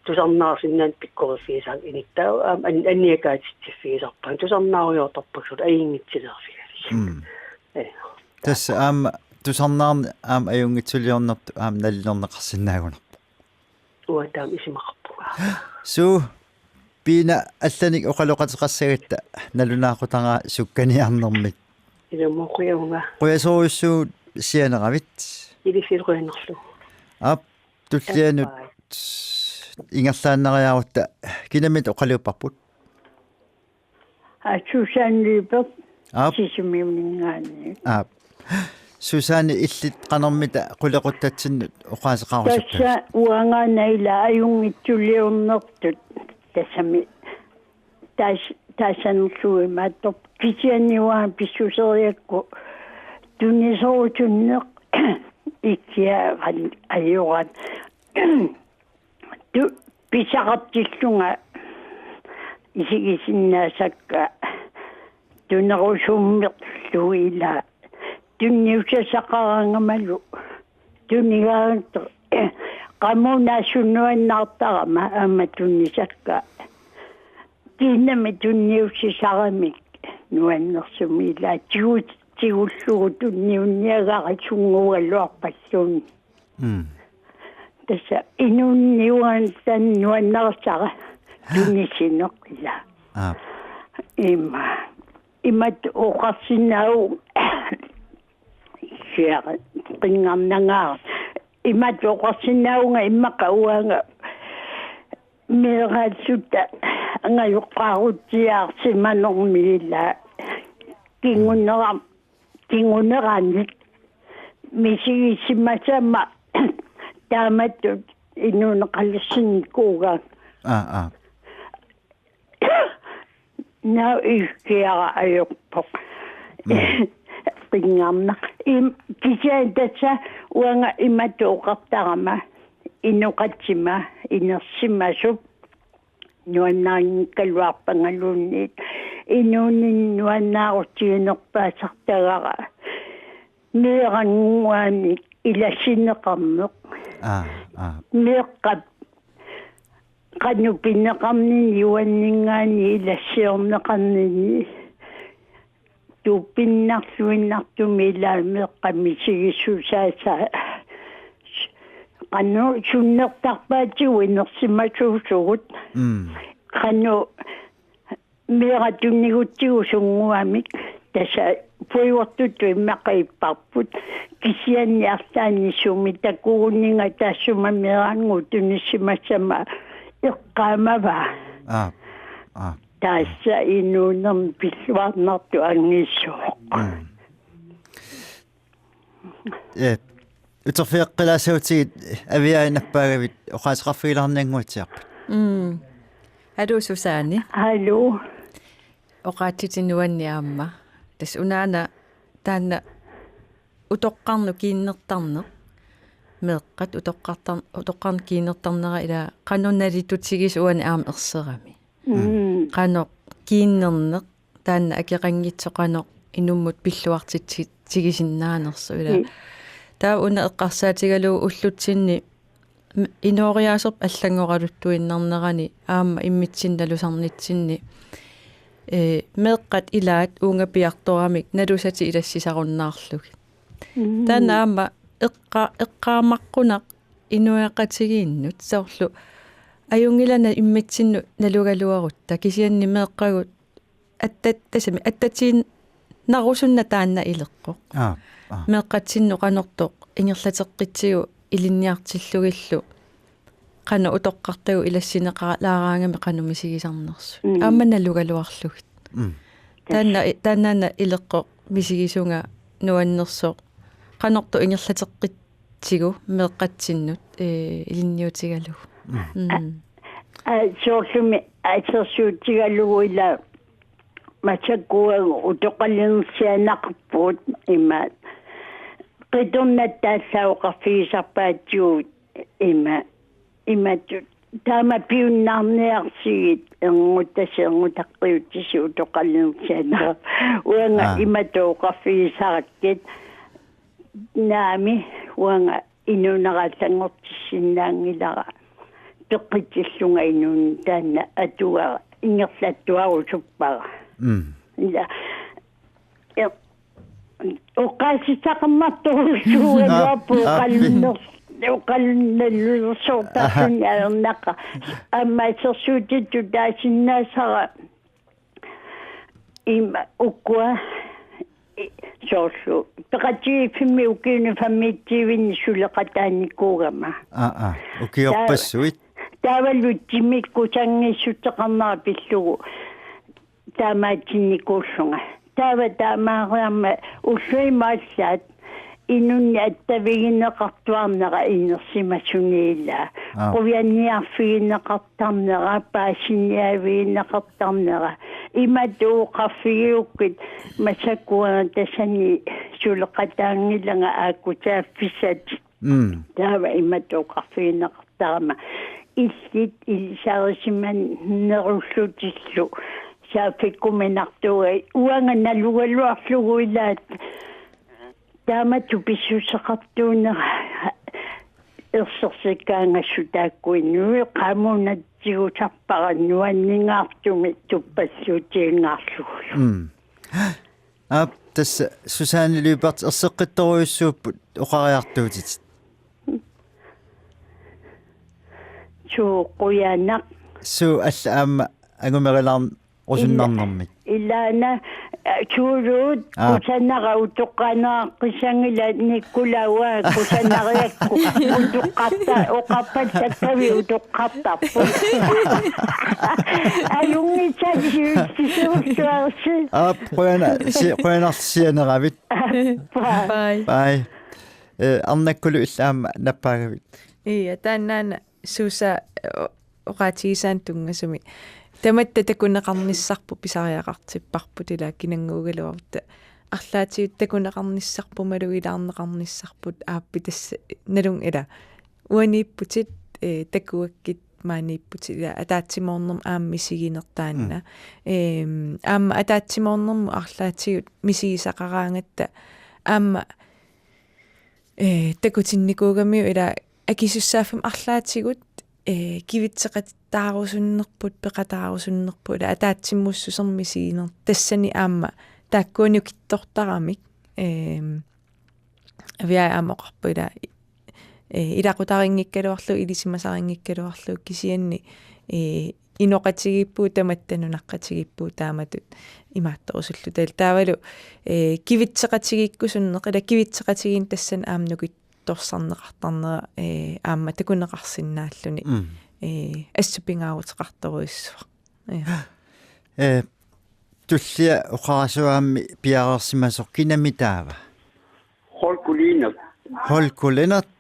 tusarnaarsinnaaneq pikkoriffigisarpara inuttut taava aamma an-, anniakaatitsiffigisarpara tusarnaarujoortarpakka soorlu ajunngitsilerfigalugit. Mm. Eh. Tassa aamma tusarnaarneq aamma ajunngitsuliornertut aamma nalilerneqarsinnaagunarpoq. Uanga taama isumaqarpunga. Suu, Piina allanik oqaloqateqassagatta nalunaaqutara sukkaniarnermik. Ilumut qujanaq. Qujasorujussuuvoq sianeravit. Ilissilu qujanarlu. Aap, tullianut ingerlaannariarutta kinamit oqaluupparput? Aa, Susanne Lyberth. Aap. Sisimiuninngaanniit. Aap. Susanne, illit qanormita qulequttatsinnut oqaaseqarusuppit? Tassa uangaana ila ajunngitsuliornertut tassami taas-, taassanerlugu imaattoq kisianni uanga pissuseriakku tuniserusunneq ikkiaran ajorat. Tu-, pisaqartillunga isigisinnaasakka tunerusummerlugit ila tunniussasaqarangamalu tunigaanto qamuuna sunuannaartarama aamma tunisakka kiinnami tunniussisaramik nuannersumik ila tigu-, tigullugu tunniunniagara sunnguugaluarpalluunniit. Mm. Tassa inuuniuan tan nuannarsara tunisineq ila. Aap. Ima. Imatut oqarsinnaavunga siara qinngarnangaara. Imatut oqarsinnaavunga immaqa uanga meeraalluta angajoqqaarutsiarsimanermi ila kingunera-, kinguneranit misigisimasama taamatut inuuneqalersinnikuugaanga. Aap, aap. Naa ikkiara ajorpoq. Mm. Qinngarna. Im-, kisianni tassa uanga imatut oqartarama inoqatima inersimasup nuannarinngikkaluarpangaluunniit inuuninni nuannaarutiginerpaasartagara meerannguanik ilassineqarneq. Aap, aap. Meeqqap qanoq pineqarnini uanninngaanniit ilassiorneqarnini tupinnarluinnartumik ilaa meeqqat misigissusaasa qanoq sunnertarpaatigut inersimasuusugut. Mm. Qanoq meeraq tunigutsigu sunnguamik tassa puigortutut immaqa ipparput kisianni arlaanni sumi takuguninga taassuma meerannguup tunisimasama eqqaamavaa. Aap, aap. Tassa inuunermi pilluarnartoq angisooq. Mm. Ee, uterfigeqqilaassagutsigit Aviaja nappaagavit oqaaseqarfigilaarniannguatsiarput. Mm. Aluu, Susanne. Aluu. Oqaatsitit nuanneq aamma. Tassa unaana taanna utoqqarnut kiinnertarneq. Meeqqat utoqqartar-, utoqqarnut kiinnertarnera ila qanoq nalitutigisoq uani aamma erserami. Mm. Qanoq kiinnerneq taanna akeqanngitsoq qanoq inummut pilluartitsi-, tigisinnaanersoq ila. Mm. Taava una eqqarsaatigalugu ullutsinni m-, inooriaaserput allanngoraluttuinnarnerani aamma immitsinnut nalusarnitsinni, ee, meeqqat ilaat uunga piartoramik nalusatik ilassisarunnaarlugit. Mm. Taanna aamma eqqa-, eqqaamaqqunaq inuiaqatigiinnut soorlu ajunngilaq immitsinnut nalugaluarutta kisianni meeqqagut attat-, tassami attatiinnarrusunneq taanna ileqqoq. Aap, aap. Meeqqatsinnut qanortoq ingerlateqqitsigu ilinniartillugillu qanoq utoqqartagut ilassineqalaaraangami qanoq misigisarnersut. Mm. Aamma nalugaluarlugit. Mm. Taanna, taannaana ileqqoq misigisunga nuannersoq qanortoq ingerlateqqit- tigu meeqqatsinnut, ee, ilinniutigalugu. Mm. Mm. Aa, soorlumi assersuutigalugu ila massakkut uanga utoqqalinersiaannarpugut ima qitornat taallaat oqarfigisarpaatigut ima imatut taama piunnaarniarsigit erngutasi erngutaqqiutisi utoqqalinersiaannarpugut. Uanga Aa. Imatut oqarfigisarakkit naamik uanga inuunera allanngortissinnaanngilara peqqitsillunga inuuneq taanna atuagaq ingerlattuarusuppara. Mm. Ila. Ja. Oqaasissaqarmartorujussuugaluarpoq Aa, aa. Oqalunner-, oqalunnerlulersortarluni Aha. Ajornaqaaq. Aamma assersuutitut taasinnaasara ima ukua i-, Soorlu peqatigiiffimmi ukiuni femogtyvenik suleqataanikuugama. Aa, aa. Ukiorpassuit. Taava lutsimik kusanngissutseqarnera pillugu taamaatinnikuullunga. Taava taamaariarmat ulluimmat allaat inunnik attavigineqartuarnera inersimasuni ilaa. Aa. Qujanniarfigineqartarnera, paasiniaavigineqartarnera. Imatut oqarfigigukkit massakkut tassani suleqataanngilanga aakkutaaffissat. Mm. Taava imatut oqarfigineqartarama. Illit ilisarisimanerullutillu saaffikkuminartuugai uanga nalugaluarlugu ilaat. Taamatut pissuseqartuunera ersersikkaangassutaakkuinnui qamuuna tigusarpara nuanningaartumik tuppalluutiingaarlugulu. Mm. Aap, tassa Susanne Lyberth erseqqittorujussuupput oqariartuutitit. Suu qujanaq. Suu alla aamma angumerilaarn- osunnarnermik. Ilaana, eh, suuluut, aa, kusanara utoqqaaneraqqissanngilaq Nikolai kusanariakku utoqqarta-, oqarpallattavi utoqqartarput. Ajunngitsaasiussisuulluarsi. Aap, qujana-, si-, qujanarsi sianeravit. Bye. Bye. Eh, Arnakkulu illit aamma nappaagavit. Ia, taannaana Susa, eh, oqaatigisaanut tunngasumik. Tamatta takuneqarnissarput pisariaqartipparput ilaa kinannguugaluarutta. Arlaatigut takuneqarnissarput malugilaarneqarnissarput aappi tassa nalunngilara. Uaniipputit, eh, takuakkit maaniipputit ilaa ataatsimoornermut aamma misiginertaanna. Mm. Ehm, aamma ataatsimoornermut arlaatigut misigisaqaraangatta aamma, eh, takutinnikuugamiuk ilaa akisussaaffimmi arlaatigut, eh, kivitseqataarusunnerput, peqataarusunnerput, ilaa ataatsimuussusermik misiginermut tassani aamma taakkua nukittortaramik, ehm, Aviaja aamma oqarpoq ilaa, eh, ilaqutariinngikkaluarlugu, ilisimasarinngikkaluarlugu kisianni, eh, inoqatigiippugut tamatta nunaqqatigiippugut taamatut imaattorusulluta. Taavalu, eh, kivitseqatigiikkusunneq, ilaa kivitseqatigiinneq tassani aamma nukittorsarneqartarnera, eh, aamma takuneqarsinnaalluni. Mm. Eh, assut pingaaruteqartorujussuaq. Ja. Eh, tullia oqarasuaammi piareersimasoq kinami taava? Holko Lennert. Holko Lennert.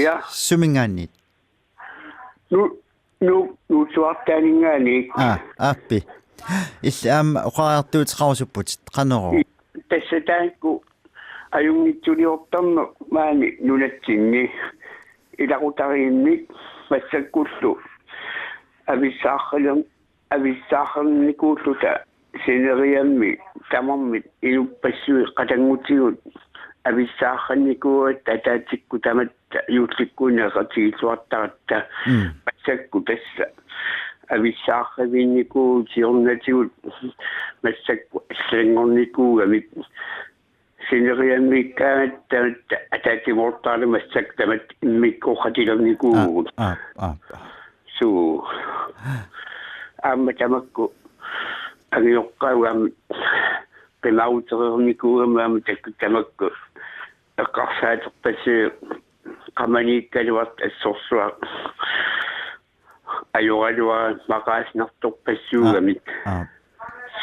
Ja. Suminngaanniit? Nu, nu, Nuussuartaaninngaanniit. Aa, aappi. Illit aamma oqariartuuteqarusupputit, qanorooq? I-, tassa taakku ajunngitsuliortarneq maani nunatsinni ilaqutariimmik massakkullu avissaarralern-, avissaarnikuulluta sineriammi tamarmik inuppassuit qatanngutigut avissaarnikuugatta ataatsikkut tamatta juullikkuuneqatigiilluartaratta. Mm. Massakkut tassa avissaarviinnikuuvugut siornatigut massakkut allanngornikuugamik sineriammiikkaangatta tamatta ataatsimoortarneq massakkut tamatta immikkoqatilernikuuvugut. Aap, aap, aap. Suu. Aamma tamakku angioqqaagut aamma qimaarutereernikuugamik aamma taakku tamakku eqqarsaaterpassuit qamaniikkaluartut assorsuaq ajoraluarami maqaasinartorpassuugamik. Aa, aa.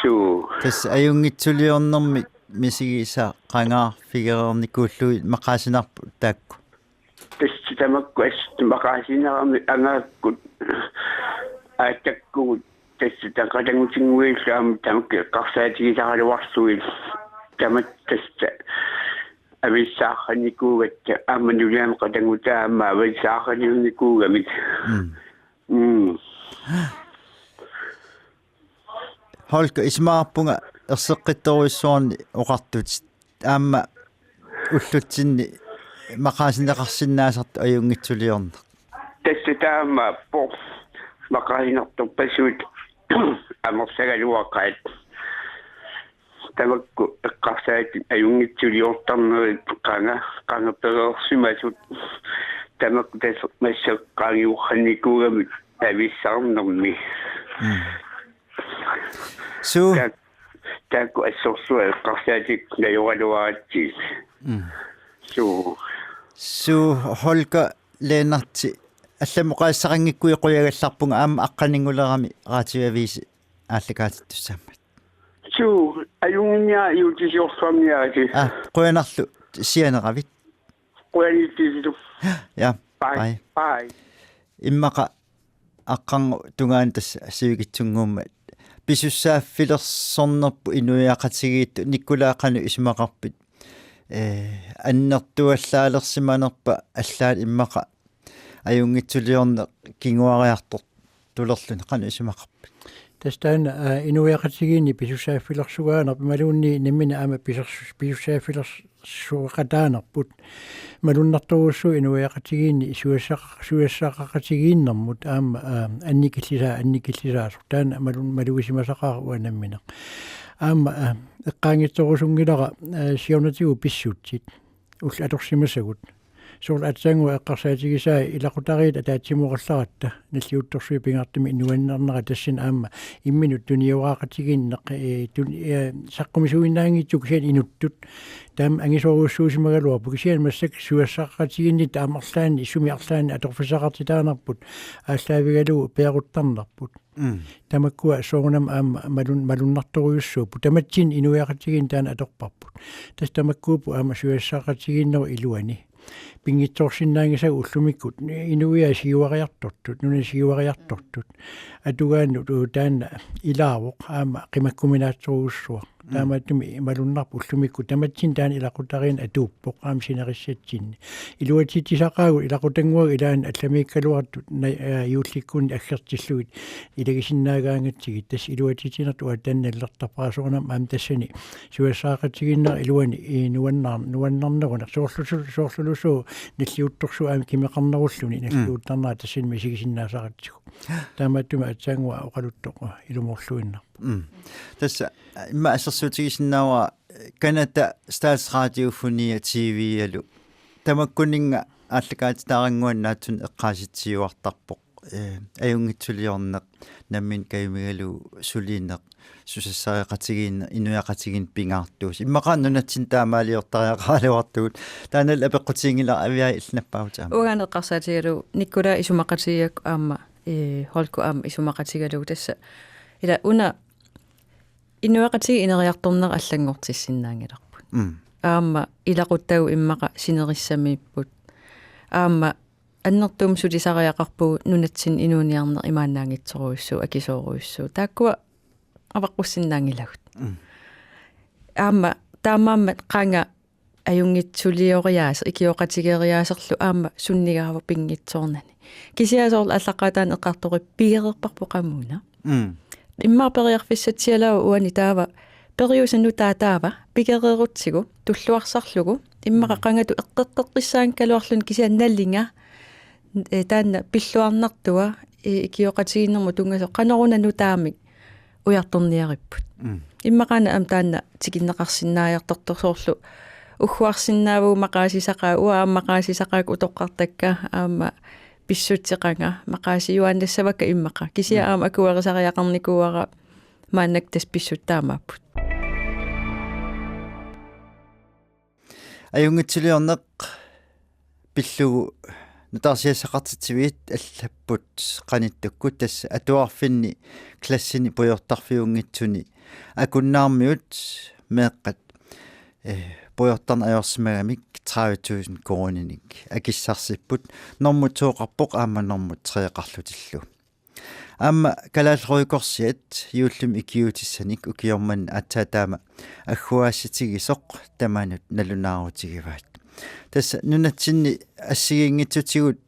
Suu. Tassa ajunngitsuliornermik misigisaqangaarfigereernikuullugit maqaasinarput taakku? Tassa tamakku assut maqaasineramik angaakkut aattakkugut tassa taqatangutinguillu aamma tamakku eqqarsaatigisaraluarlugit tamatta tassa avissaarnikuugatta aamma nuliami qatanngutaa aamma avissaarnikuugamik. Mm. Mm. Holko, isumaqarpunga erseqqittorujussuarnik oqartutit aamma ullutsinni maqaasineqarsinnaasartoq ajunngitsuliorneq. Tassa taamaappoq maqaasinartorpassuit amerlagaluaqaat. Tamakku eqqarsaatit ajunngitsuliortarnerit qanga, qanga pereersimasut. Tamakku tassa massakkut qaangiuarnikuugamik avissaarnermi. Mm. Suu. Ta-, taakku assorsuaq eqqarsaatikkut najoraluaratsigit. Mm. Suu. Suu, Holger Lennert, allamut oqaaseqanngikkuit qujagallarpunga, aamma aqqaninngulerami Radioavisi aallakaatittussaammat. Suu, ajunnginniarlugu iluatsisiorsuarniarisi. Ah, qujanarlu sianeravit. Qujanarlu. Ja, bye. Bye. Bye. Immaqa aqqarngup tungaanut tassa sivikitsunnguummat pisussaaffilersornerput inuiaqatigiittut. Nikolaj, qanoq isumaqarpit? Eh, annertuallaalersimanerpa allaat immaqa ajunngitsuliorneq kinguariartortulerluni, qanoq isumaqarpit? Tassa taanna, aa, inuiaqatigiinni pisussaaffilersugaanerput imaluunniit nammineq aamma pisersus-, pisussaaffilersueqataanerput malunnartorujussuuvoq inuiaqatigiinni susassaq-, susassaqaqatigiinnermut aamma, aa, annikillisaa-, annikillisaasoq. Taanna malun-, malugisimasaqaaq uanga nammineq. Aamma, aa, eqqaanngitsorusunngilara, aa, siornatigut pissutsit ullut atorsimasagut. Soorlu aatsaannguaq eqqarsaatigisai ilaqutariit ataatsimoorallaratta nalliuttorsuit pingaartumik nuannernerat, tassani aamma imminut tunioraqatigiinneq, eh, tun-, eh, saqqummiussiinnaanngitsoq kisianni inuttut. Taama angisoorujussuusimagaluarpoq, kisianni massakkut susassaqaqatigiinnitta aamma arlaanni, sumi arlaanni atorfissaqartitaanerput aallaavigalugu peeruttarnerput. Mm. Tamakkua soorunami aamma malun-, malunnartorujussuupput. Tamatsinni inuiaqatigiinni taanna atorparput. Tassa tamakkuupput aamma susassaqaqatigiinnerup iluani pinngitsoorsinnaanngisagut ullumikkut inuiaat siuariartortut, nunat siuariartortut. Atugaannut, uu, taanna ilaavoq aamma qimakkuminaatsorujussuaq. Mm. Taamaattumik malunnarpoq ullumikkut, tamatsinni taanna ilaqutariinnut atuuppoq aamma sinerissatsinni. Iluatsitsisaqaagut ilaqutannguagut ilaanni allamiikkaluartut na-, aa, juullikkuunni aggertillugit ilagisinnaagaangatsigit, tassa iluatsitsinertut uanga taanna nallertarpara. Soorunami aamma tassani susassaqaqatigiinnerup iluani, ii, nuannar-, nuannarneruneq, soorlusu-, soorlulusooq nalliuttorsuup aamma kimeqarnerulluni, mm, nalliuttarnera tassani misigisinnaasaratsigu. Taamaattumik aatsaannguaq oqaluttoq ilumoorluinnarpoq. Mm. Tassa, aa, immaqa assersuutigisinnaavara Canada Statsradiofonia T V-alu. Tamakkuninnga aallakaatitaarannguaq naatsumik eqqaasitsiuartarpoq. Eh, ajunngitsuliorneq, nammineq kajumigalugu sulineq, susassaqaqatigiinneq, inuiaqatigiinneq pingaartuusoq. Immaqa nunatsinni taamaaliortariaqaraluartugut. Taannalu apeqqutiginngilara, Aviaja, illit nappaavutit aamma. Uanga eqqarsaatigalugu Nikolaj isumaqatigigakku aamma, eh, Holger aamma isumaqatigalugu, tassa ila una inuiaqatigiit ineriartornerat allanngortissinnaanngilarput. Mm. Aamma ilaquttagut immaqa sinerissamiipput. Aamma annertuumik sulisariaqarpugut nunatsinni inuuniarneq imaannaanngitsorujussuuvoq, akisoorujussuuvoq. Taakkua avaqqussinnaanngilagut. Mm. Aamma taamaammat qanga ajunngitsulioriaaseq, ikioqatigeeriaaserlu aamma sunnigaavoq pinngitsoornani. Kisianni soorlu aallaqqaataani eqqartorit pigereerparput qamuuna. Mm. Immaqa periarfissatsialaavoq uani taava periuseq nutaaq taava pigereerutsigu tulluarsarlugu immaqa, mm, qangatut eqqeqqeqqissaanngikkaluarluni, kisianni nalinga, eh, taanna pilluarnartua, eh, ikioqatigiinnermut tunngasoq qanoruna nutaamik ujartorniaripput. Mm. Immaqaana aamma taanna tikinneqarsinnaajartortoq, soorlu ugguarsinnaavugut maqaasisaqaat, uanga aamma maqaasisaqaakka utoqqartakka, aamma pissutsit qanga maqaasijuaannassavakka immaqa. Kisianni, mm, aamma akuerisariaqarnikuuara maannakkut tassa pissutsit taamaapput. Ajunngitsuliorneq pillugu nutaarsiassaqartitsivit allapput qanittukkut, tassa atuarfinni klassini pujortarfiunngitsuni Akunnaarmiut meeqqat, eh, pujortarneq ajorsimagamik tredive tusind koruuninik akissarsipput. Normu to-qarpoq aamma normu tre-qarlutillu. Aamma Kalaallit Røde Korsiat juullimi ikiuutissanik ukioq manna aatsaat taama agguaassitigisoq tamanut nalunaarutigivaat. Tassa nunatsinni assigiinngitsutigut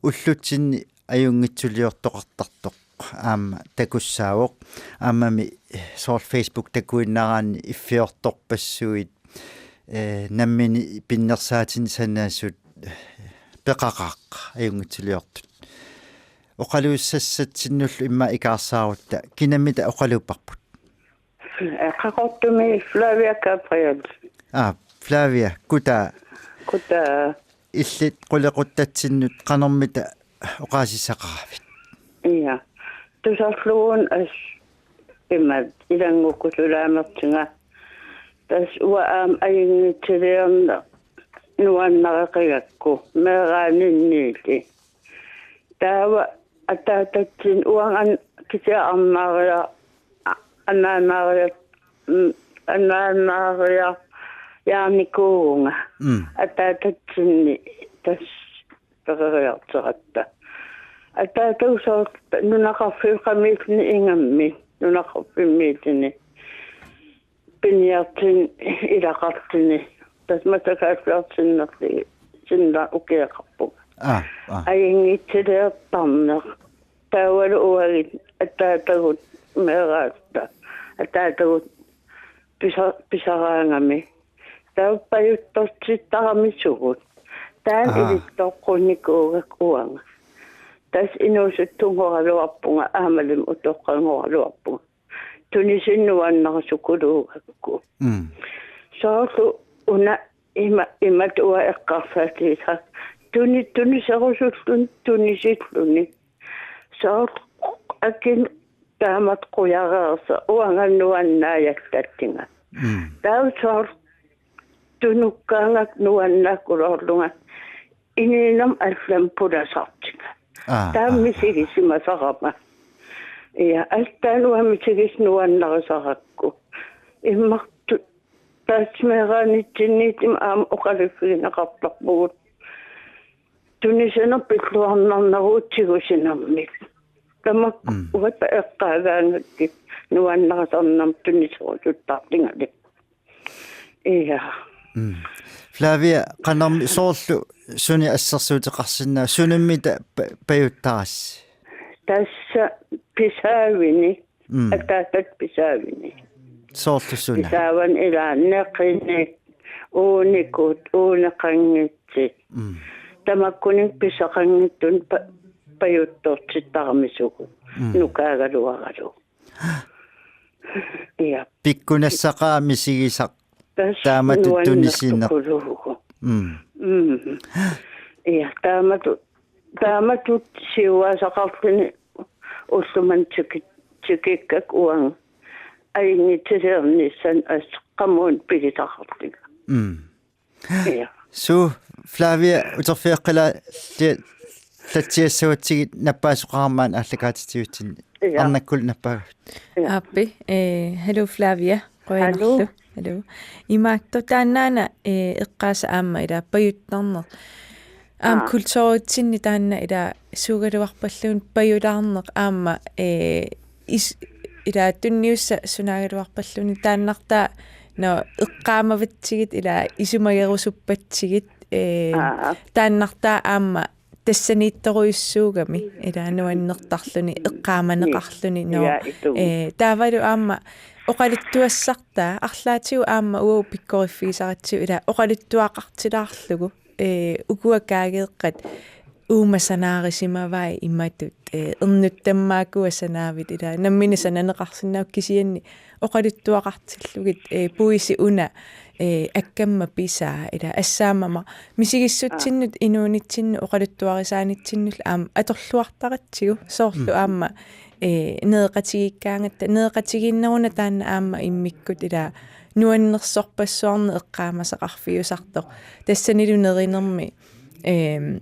ullutsinni ajunngitsuliortoqartartoq aamma takussaavoq. Aammami soorlu Facebook takuinnaraanni iffiortorpassuit, eh, nammineq pinnersaatinnik sanasut, eh, peqaqaaq ajunngitsuliortut. Oqaluussassatsinnullu immaqa ikaarsaarutta, kinamita oqalupparput? Eh, Qaqortumi Flavia Gabriel. Aa, Flavia, kutaa. Kutaa. Illit qulequttatsinnut qanormita oqaasissaqaravit? Ja. Tusarlugu una as-, imaat ilanngukkusulaanertiga. Tassa uanga aamma ajunngitsiliorneq nuannareqigakku meeraaninniilli. Taava ataatatsinni uanga an-, kisianni arnaaria-, a-, anaanaaria-, mm, anaanaariajaarnikuuvunga. Mm. Ataatatsinni tassa peroriartoratta. Ataatagut soorlu nunaqarfiup qamiilluni ingammik, nunaqarfimmiilluni piniartuni ilaqartuni. Tassa massakkut aallartinnerli sinna ukioqarpunga. Aa, aa. Ajunngitsiliortarneq. Taavalu uagut ataatagut meeraata. Ataatagut pisa-, pisaraangami. Taava pajuttortittarami sugut. Taanna Aa. ilitsoqqunnikuugakku uanga. Tassa inuusuttunngoraluarpunga, aammalumi utoqqanngoraluarpunga. Tunisinnuannarusukuluugakku. Mm. Soorlu una ima-, imatut uanga eqqarsaatigisara. Tuni-, tuniserusulluni, tunisilluni. Soorlu akin taamatut qujareersoq uanga nuannaajallatsinnga. Mm. Taava soorlu tunukkaangakku nuannaakkuloorlunga inuunermi allamik pulasartiga. Aa, taava aa, misigisimasarama. Ja, altaanua misigis nuannarisarakku. Immartu taasmeeraanitsinniitim aamma oqaluffigineqartarpugut. Tunisaneq pilluarnarnerugut tigusinermik. Tamakku Mm. uagut eqqaagaangakkit nuannarisarnermik tuniserusuttartingali. Ja. Mm. Flavia, qanormi soorlu suni assersuuteqarsinnaavat, sunimmi ta-, pa-, pajuttarassi? Tassa pisaavini, Mm. ataatat pisaavini. Soorlu suna? Pisaavani ilaa neqinik, uunikut, uuneqanngitsut. Mm. Tamakkuninnga pisaqanngitsunik pa-, pajuttortittarami sugut. Mm. Nukaagaluaralugu. Ja. Pikkunassaqaaq misigisaq. Tassa taamatut tunisinneq. Nuannersukuluuvoq. Mm. Mm. Ja, taamatut, taamatut siuaasaqarluni ullumimut tiki-, tikikkakku uanga ajunngitsiliornissaanut assut qamuuna pigisaqarlunga. Mm. Ja. Suu, Flavia, uterfigeqqilaalli-, -latsiassavatsigit nappaasoqarmat aallakaatitsivitsinni. Ja. Arnakkut nappaagavit. Ja. Aappi, eh, hallo Flavia, qujanarlu. Hallo. Hallo. Imaattoq taannaana, eh, eqqaasat aamma ilaa pajuttarneq. Aamma Aa. kulturitsinni taanna ilaa suugaluarpalluunniit pajulaarneq aamma, eh, is-, ilaa tunniussaq sunaagaluarpalluunniit taannartaa, no, eqqaamavatsigit ilaa isumagerusuppatsigit, eh, Aa. taannartaa aamma tassaniittorujussuugami ilaa nuannertarluni, eqqaamaneqarluni, no, Ja, itu. eh, taavalu aamma oqaluttuassartaa, arlaatigut aamma uagut pikkoriffigisaratsigu ilaa oqaluttuaqartilaarlugu, eh, ukua kaageeqqat uuma sanaarisimavai imatut, eh, ernuttammaakua sanaavit ilaa, nammineq sananeqarsinnaavoq kisianni oqaluttuaqartillugit, eh, puisi una, eh, akkamma pisaa ilaa, assaammamma misigissutsinnut inuunitsinnut oqaluttuarisaanitsinnullu aamma atorluartaratsigu soorlu Mm. aamma, eh, nereqatigiikkaangatta, nereqatigiinneruna taanna aamma immikkut ilaa nuannersorpassuarnik eqqaamasaqarfiusartoq. Tassanilu nerinermi, ehm,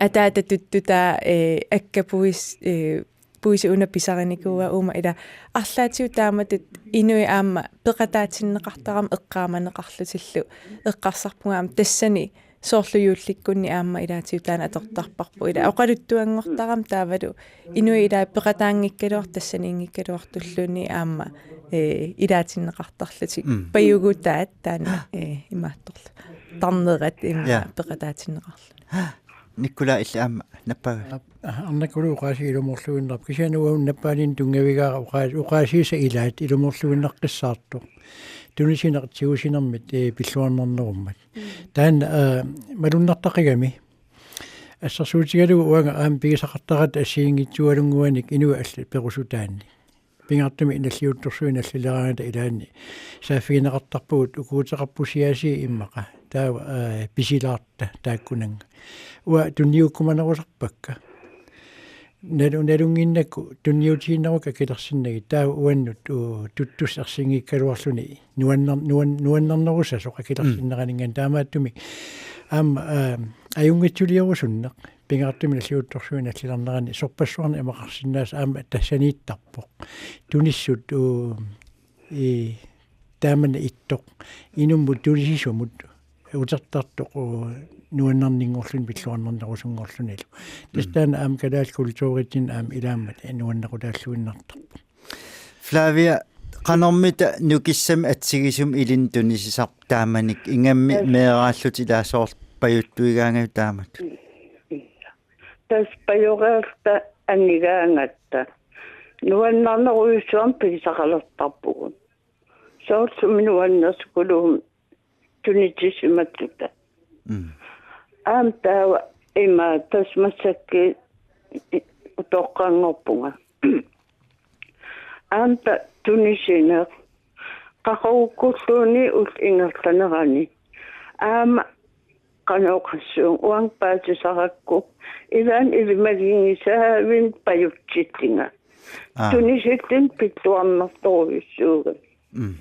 ataata tuttutaa, eh, akka puis-, eh, puisi una pisarinikuua uuma ilaa. Arlaatigut taamatut inuit aamma peqataatinneqartarami eqqaamaneqarlutillu eqqarsarpunga aamma tassani soorlu juullikkunni aamma ilaatigut taanna atortarparput ilaa. Oqaluttuanngortarami taavalu inuit ilaa peqataanngikkaluartut tassaniinngikkaluartulluunniit aamma, eh, ilaatinneqartarlutik. Mm. Pajugutaat taanna, eh, imaattorlu. Tarnerat imma Ja. peqataatinneqarluni. Nikolai illit aamma nappaagavit? Aap, arnakkuluk oqaasii ilumoorluinnarpoq. Kisianni uanga nappaaninnut tunngavigaara oqaa-, oqaasiisa ilaat ilumoorluinnaqqissaartoq. Tunisineq tigusinermit, eh, pilluarnarnerummat. Mm. Taanna, eh, malunnartaqigami. Assersuutigalugu uanga aamma pigisaqartaratta assigiinngitsualunnguanik inuit allat perusutaannik. Pingaartumik nalliuttorsuit nallileraangata ilaanni saaffigineqartarpagut ukuuteqarpusiaasiit immaqa. Taava, eh, pisilaarta taakkunannga. Uanga tunniukkumanerusarpakka. Nalu-, nalunnginnakku tunniutiinnarukkit akilersinnagit taava uannut, uu, tuttussarsinngikkaluarluni nuanner-, nuan-, nuannernerusasoq akilersinneraninngaanniit taamaattumik aamma, aa, ajunngitsuliorusunneq pingaartumik nalliuttorsuit nallilernerani sorpassuarnik imaqarsinnaasoq aamma tassaniittarpoq. Tunissut, uu, ii, taamani ittoq. Inummut tunisisumut utertartoq, uu, nuannerninngorluni pilluarnernerusunngorlunilu. Tassa taanna aamma kalaallit kulturitsinni aamma ilaammat nuannequtaalluinnartarpoq. Flavia, qanormita nukissamik atsigisumik ilinnut tunisisarpit taamanikkut, ingammik meeraallutit ilaa soorlu pajuttuigaangavit taamatut? Tassa pajoreerluta anigaangatta nuannernerujussuarmik pigisaqalertarpugut. Soorlu sumi nuannersukuluumik tunisisimatuta. Mm. Aamma taava ima tassa massakkut utoqqanngorpunga. Aamma tunisineq qaqugukkulluunniit ullut ingerlanerani. Aamma qanoq oqassuunga uanga paasisarakku ilaanni ilimaginngisaavinni pajutsillunga. Aa. Tunisillunga pilluarnertorujussuugami. Mm.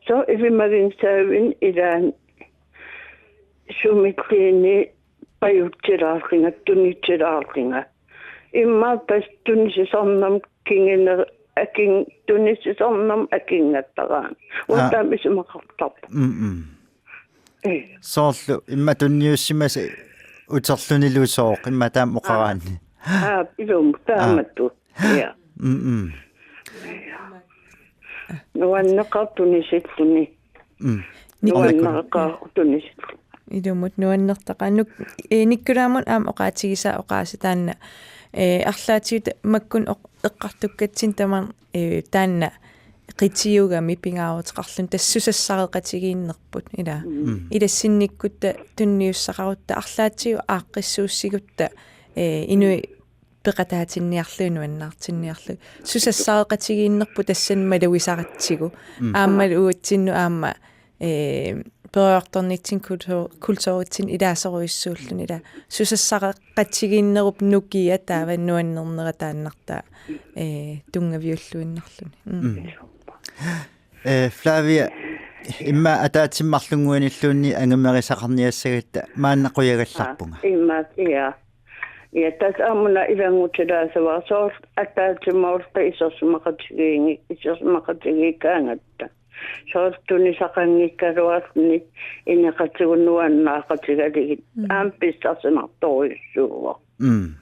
Soorlu ilimaginngisaavinni ilaanni sumilluunniit pajutsilaarlunga, tunisilaarlunga. Immaqa tassa tunisisarnermut kinginer-, akin-, tunisisarnermut akinngattaraangat. Aa. Uanga taama isumaqartarpunga. Mm, mm. Ee. Soorlu immaqa tunniussimasoq uterlunilu sooq, immaqa taama oqaraanni. Aa, ilumut taamatut. Aa. Ja. Mm, mm. Nuanneqaaq tunisilluni. Mm. Nuanneqaaq tunisilluni. Ilumut nuannertaqaaq. Nuk-, ee, Nikkulaamut aamma oqaatigisaa oqaaseq taanna, ee, arlaatigut makku oq-, eqqartukkatsinni tamarmik, ee, taanna qitiugami pingaaruteqarluni tassa susassareqatigiinnerput ilaa. Mm. Mm. Ilassinnikkutta tunniussaqarutta arlaatigut aaqqissuussigutta, ee, inuit peqataatinniarlugit nuannaartinniarlugit. Susassareqatigiinnerput tassani malugisaratsigu. Mm. Aammalu uatsinnut aamma, ee, peroriartornitsinni kultu-, kulturitsinni ilaasorujussuulluni ilaa. Susassareqatigiinnerup nukia taava nuannernera taannartaa, ee, tunngaviulluinnarluni. Mm. Mm. Ee, Flavia, immaqa ataatsimmik marlunnguanilluunniit angumerisaqarniassagatta maanna qujagallarpunga. Aa, immaqa, ja. Ja, tassa aamma una ilanngutilaassavara soorlu ataatsimoorluta isersimaqatigiinni-, isersimaqatigiikkaangatta. Soorlu tunisaqanngikkaluarluni ineqatigut nuannaaqatigalugit. Mm. Aamma pissarsinartorujussuuvoq. Mm.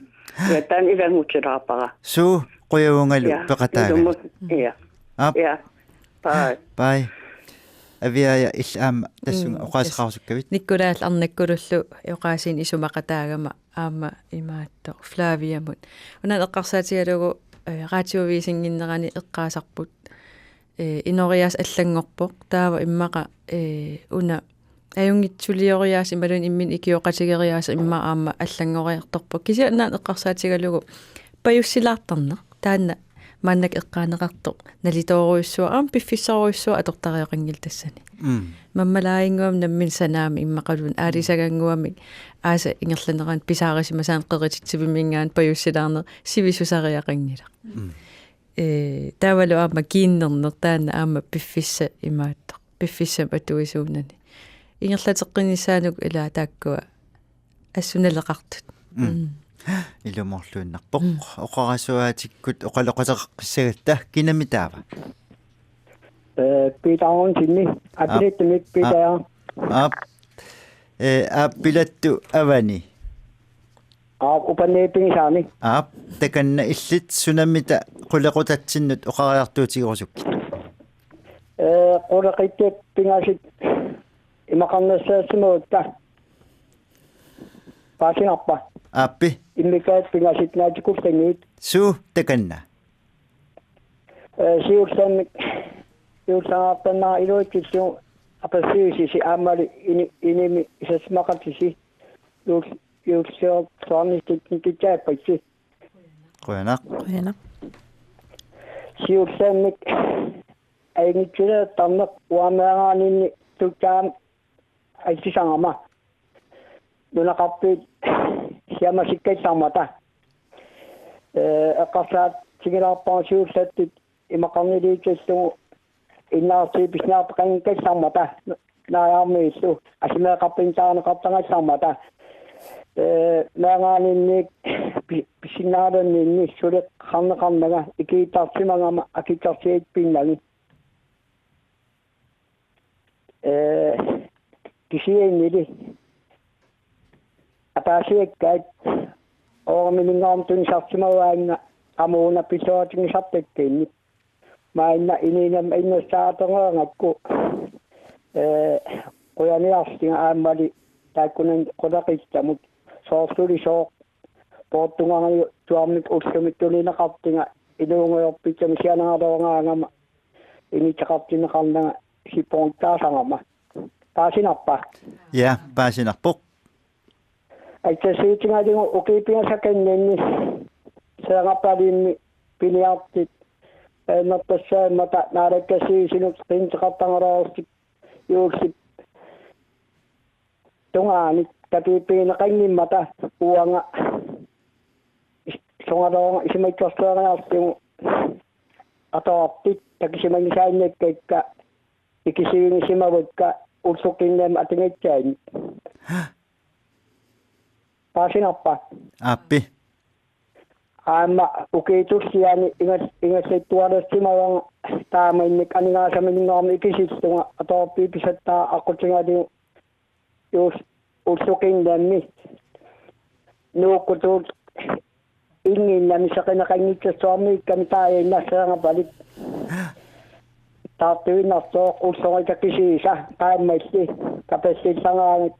Ja, taanna ilanngutilaarpara. Suu, qujavugalu. Ja, peqataagallit. Ilumut, ja. Aap. Ja. Bye. Bye. Aviaja, illit aamma tassunga. Mm, oqaaseqarusukkavit? Nikkulaat Arnakkulullu oqaasiinik isumaqataagama aamma imaattoq Flaviamut. Una eqqarsaatigalugu, ee, radioavisinnginnerani eqqaasarput, ee, inoriaaseq allanngorpoq. Taava immaqa, ee, una ajunngitsulioriaaseq imaluunniit imminut ikioqatigeriaaseq immaqa aamma allanngoriartorpoq. Kisianni una eqqarsaatigalugu pajussilaartarneq. Taanna maannakkut eqqaaneqartoq nalitoorujussuaq aamma piffissorujussuaq atortarioqanngilaq tassani. Mm. Mammalaaginnguamik nammineq sanaamik immaqaluunniit aalisagannguamik aasap ingerlanerani pisaarisimasaanik qerititsivimminngaanniit pajussilaarneq sivisusariaqanngilaq. Mm. Ee, taavalu aamma kiinnerneq taanna aamma piffissaq imaattoq. Piffissamik atuisuunani. Ingerlateqqinnissaanut ilaa taakkua assut naleqartut. Mm. Mm. Ilumoorluinnarpoq. Mm. Oqarasuaatikkut oqaloqateqaqqissagatta, kinami taava? Ee, Peter Aronsenimi. Aap. Apirittumik Peter. Aap. Aap. Ee, aap, pilattu avani. Aap, Upernavik pigisaani. Aap, takanna, illit sunamita qulequtatsinnut oqariartuutigerusukkit? Ee, qulequttat pingasut imaqarnassaasimagutta. Paasinarpa? Aappi. Immikkaat pingasut naatsukullugit. Suu, takanna? Ee, siullermik, siullernaartannaa iluatsillugu apersiusisi aammalu ini-, inimi isasimaqatisi juul-, juulliorsuarnissat nikitsaappassi. Qujanaq. Qujanaq. Siullermik ajunngitsuliortarneq uanga meeraaninni tutsaam aitsisagama. Nunaqarfiit siammasikkallarmata. Ee, eqqarsaatigilaarpara siullertut imaqarniliitillugu innaarsiipisniartaqanngikkallarmata naajarmiillu asimeeqarpintaarneqartagallarmata. Ee, meeraaninniit pi-, pisinnaalerninni suleqarneqarnanga ikiittarsimagama akitsorsiit pinnagi. Ee, kisiannili ataasiakkaat ooraminingaarmi tunisarsimavaannga amuuna pilluatigisartakkannik. Maanna inuunermi innersaatoreerngakku, ee, qujaniarsinga aammali taakkunani qulaqissamut soorlulisooq poortungaariu tuarmik ullumi tunineqartunga inuungujorpissami sianeraloorngaangama initseqartinneqarnanga sipportaasarama. Paasinarpa? Ja, paasinarpoq. Aitsassiitigalugu ukiut pingasut akanninni Serengapalimi piniartut ajornartassaammata naalakkersuisunut qiimteqartaraluarlutik juullip tungaanut tapiippigineqanngimmata uanga is-, soorunami isumattorsuariarlugu atoortut takusimagisaannakkakka ikisigisimavakka ullukinnami atugassaanik. Paasinarpa? Aappi. Aamma ukiut tulliani ingas-, ingassattualersimavunga taamannak aningaasaminninngaarmi ikisillunga atoorpiit pisattaa aqqutigalugu juus-, ullukinnami Nuukkutuut innginnami seqineqanngitsoormiikkami taaginnarsiarngapalit. Taartuinnartoq ullorita kisiisa qaammalli kapallillaraangat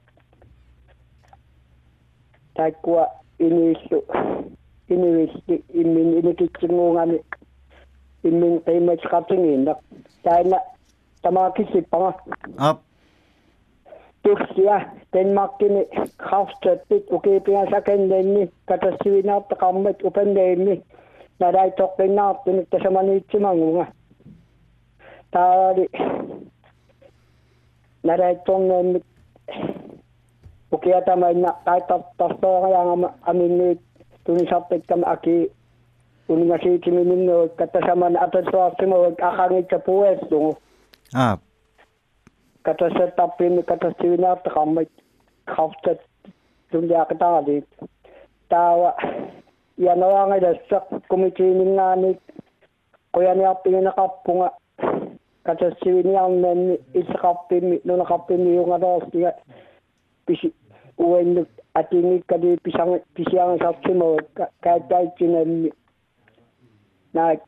taakkua inuillu inuilli imminni inukitsinnguugami imminni qiimmateqartigiinneq. Taanna tamaat kisippara. Aap. Tullia Danmarkimi Kræftstøttet ukiut pingasut akanninni katersuiniartaqarmat Upernavimmi nalaatsoqqinnaartunut tasamaniitsimagunga. Taavali nalaatsornermik ukiaq tamanna qaittartartooriarama aminniit tunisartakkama akii uningasiutimininnguakka tasamani atorluarsimavakka aqaguani puiarlugu. Aap. Katersortarfimmi katersuiniartaqarmat Kræftstøttet tulliaqutaralugu. Taava januaarilassoq komiteeninngaanniit qujaniarfigineqarpunga katersuiniarnermi illoqarfimmi nunaqarfimmiuugaluarlunga pisi-, uannut atinngikkaluit pisari-, pisiarisarsimavakka kaatsaatsinammi. Naak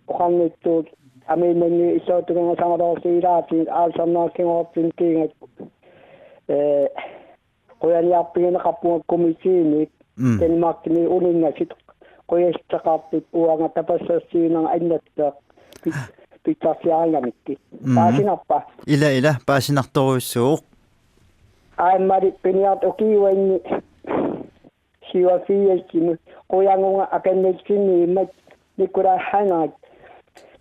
oqarnittut amiinnanni illuatungaasaraluarlugu ilaatigut aalisarnera kingorartumik kiingat, ee, qujaniarfigineqarpunga komiteeniit. Mm. Danmarkimi uninngasut qujassuteqartut uanga tapersersuinermik annertooq pit-, pitsarsiarigamikkit. Mm. Paasinarpa? Ila, ila, paasinartorujussuuvoq. Aammali piniartut ukiuanni siuafiiassimi qujagunga akannatsinniimmat Nikolaj Henrik.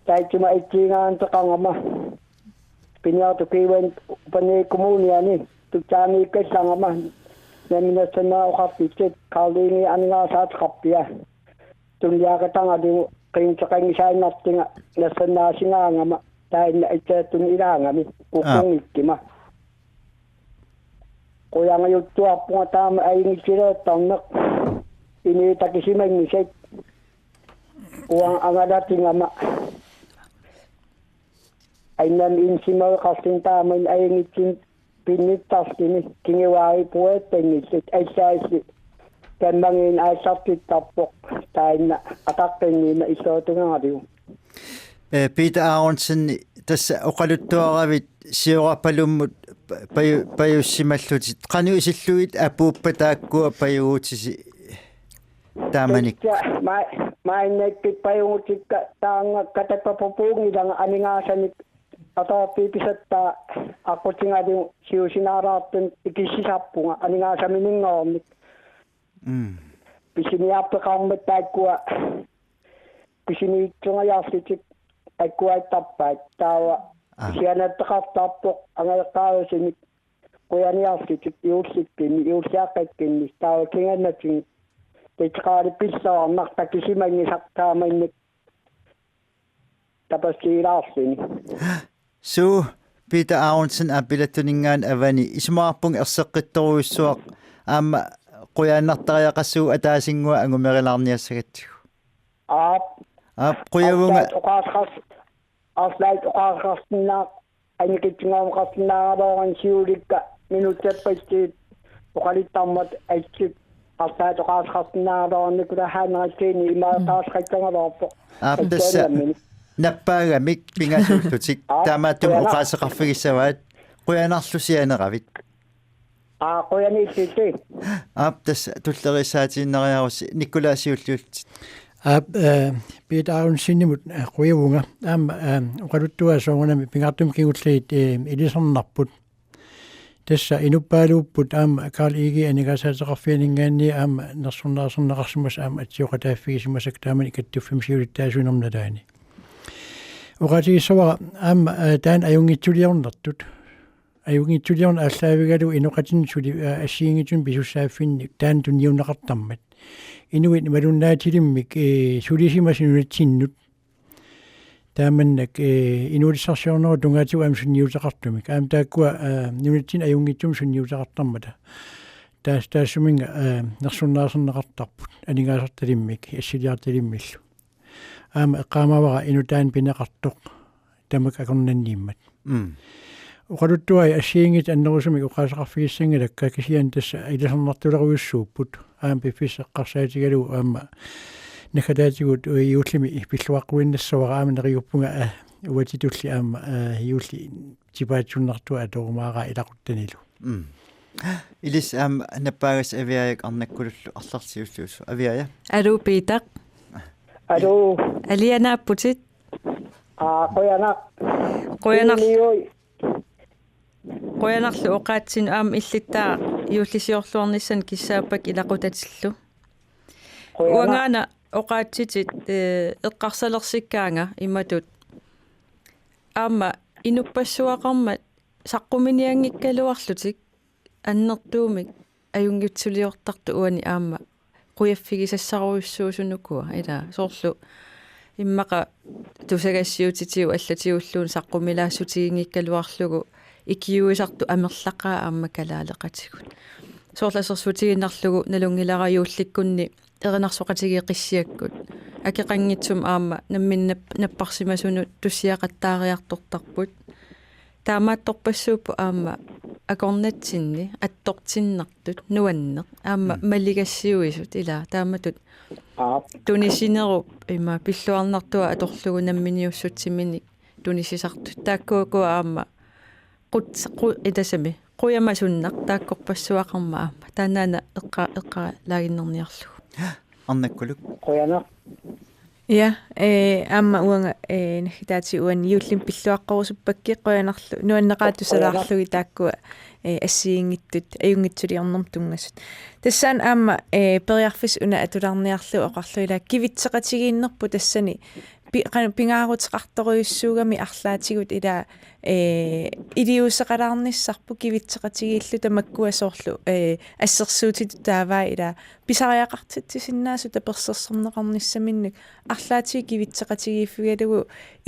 Taitsuma ittiingaanteqarama piniartut ukiuanni Upernavik Kommuniani tutsaamiikkallarama namminersornerup oqarfitsat Karl Inge aningaasaateqarpia. Tulliaqutaralugu qiimteqanngisaannartunga nersornaasigaangama taanna itsaattunut ilaagami. Aa. Ukungikkima. Qujangajuttuarpunga taama ajunngitsuliortarneq. Inuit takusimanngisat uanga angalatigama. Ainnam insimaveqarluni taamani ajunngitsunik pinnittarluni kinguaaripuattanngillat assaallu tammangiin aallartittarpoq taanna ataqqinniima illuatungaralugu. Ee, Peter Aronsen, tassa oqaluttuaravit Siorapalummut pa-, paju-, pajussimallutit. Qanoq isillugit apuuppat taakkua pajuguutisi taamanikkut? Tassa maa-, maannakkut pajugutikka taanna katappapuunngilanga aningaasanik atoorpiit pisattaa aqqutigalugu siusinaalaartumik ikissisarpunga aningaasaminninngaarnik. Mm. Pisiniarfeqarmat taakkua pisiniitsungajaarlutik akuaattarpaat taava. Aa. Pisianaattoqartarpoq angajoqqaarusumik qujaniarlutik juullikkimmi juulliaqqakkinni taava kingannatigut Teatraalipilluarnaq takusimanngisaq taamannak tapassiilaarluni. Suu, Peter Aronsen Aappilattuningaanniit avani, isumaqarpunga erseqqittorujussuaq, aamma qujanartariaqassuugut ataasinnguaq angumerilaarniassagatsigu. Aap. Aap, qujavunga. Arlaat oqaaseqars-, arlaat oqaaseqarsinnaaq, annikitsunnguamik oqarsinnaagaluarlunga siulikka minutserpassuit oqaluttarmat assut arlaat oqaaseqarsinnaagaluarlunga Nikolaj Henriksenip imaattoqarsimassagaluarpoq. Aap, tassa assut nammineq. Nappaagamik pingasuullutik. Aap, taamaattumik qujanaq. Oqaaseqarfigissavaat, qujanarlu sianeravit. Aa, qujanaq illit. Aap, tassa tulleriissaatiinnariarussi, Nikolaj siulliullutit. Aap, eh, Peter Aronsenimut, eh, qujavunga. Aamma, eh, oqaluttuaa soorunami pingaartumik kingulliit, eh, ilisarnarput. Tassa inuppaaluupput aamma Karl Egede aningaasaateqarfianinngaanniit aamma nersornaaserneqarsimasoq aamma atsioqataaffigisimasoq taamani kattuffimmi siulittaasuunerma nalaani. Oqaatigissavara aamma, eh, taanna ajunngitsuliornertut. Ajunngitsuliorneq aallaavigalugu inoqatinnut suli-, aa, assigiinngitsunut pisussaaffinni taanna tunniunneqartarmat. Inuit malunnaatilimmik, ee, sulisimasut nunatsinnut. Taamannak, ee, inuussutissarsiornerup tungaatigut aamma sunniuteqartumik. Aamma taakkua, aa, nunatsinni ajunngitsumik sunniuteqartarmata. Taas-, taassuminnga, aa, nersornaaserneqartarput. Aningaasartalimmik, assiliartalimmillu. Aamma eqqaamavara inuk taanna pineqartoq. Tamakku akornanniimmat. Mm. Oqaluttuai assigiinngitsut annerusumik oqaaseqarfigissanngilakka kisianni tassa ilisarnartulerujussuupput. Aamma piffissaq eqqarsaatigalugu aamma naggataatigut juullimi pilluaqquinnassavara aamma neriuppunga, aa, uatitulli aamma, aa, juulli tipaatsunnartua atorumaaraa ilaquttanilu. Mm. Ilissi aamma nappaagassat Aviaajak Arnakkulullu arlarsiulluusoq. Aviaajak. Aluu, Peter. Aluu. Alianaapputit. Aa, qujanaq. Qujanaq-, Inuit. Qujanarlu oqaatsinnut aamma illittaaq juullisiorluarnissannik kissaappakka ilaqutatillu. Qujanaq. Uangaana oqaatsitit, eh, eqqarsalersikkaanga imatut. Aamma inuppassuaqarmat saqquminianngikkaluarlutik annertuumik ajunngitsuliortartut uani aamma qujaffigisassarujussuusunukua, ila soorlu immaqa tusagassiuutitigut allatigulluunniit saqqumilaassutiginngikkaluarlugu ikiuisartut amerlaqaat aamma kalaaleqatigut. Soorlu assersuutigiinnarlugu nalunngilara juullikkunni erinarsoqatigiit qissiakkut akeqanngitsumik aamma nammineq nap-, napparsimasunut tussiaqattaariartortarput. Taamaattorpassuupput aamma akornatsinni attortinnartut nuanneq aamma Mm. maligassiuisut ila taamatut Aap. Tunisinerup ima pilluarnartua atorlugu namminiussutsiminik tunisisartut. Taakkuuku aamma qut-, qu-, itasami qujamasunnaq taakkorpassuaqarmat aamma. Taannaana eqqa-, eqqaalaaginnarniarlugu. Arnakkuluk. Qujanaq. Ja, eh, aamma uanga, eh, naggataatigut uani juullimi pilluaqqorusuppakkit qujanarlu. Nuanneqaaq tusalaarlugit taakkua, eh, assigiinngitsut, ajunngitsuliornermut tunngasut. Tassaana aamma, eh, periarfissaq una atulaarniarlugu oqarlugu ila kivitseqatigiinnerput tassani pi-, qan-, pingaaruteqartorujussuugami arlaatigut ila, eh, iliuuseqalaarnissarput kivitseqatigiilluta makkua soorlu, eh, assersuutitut taava ila pisariaqartitsisinnaasut tapersersorneqarnissaminnut arlaatigut kivitseqatigiiffigalugu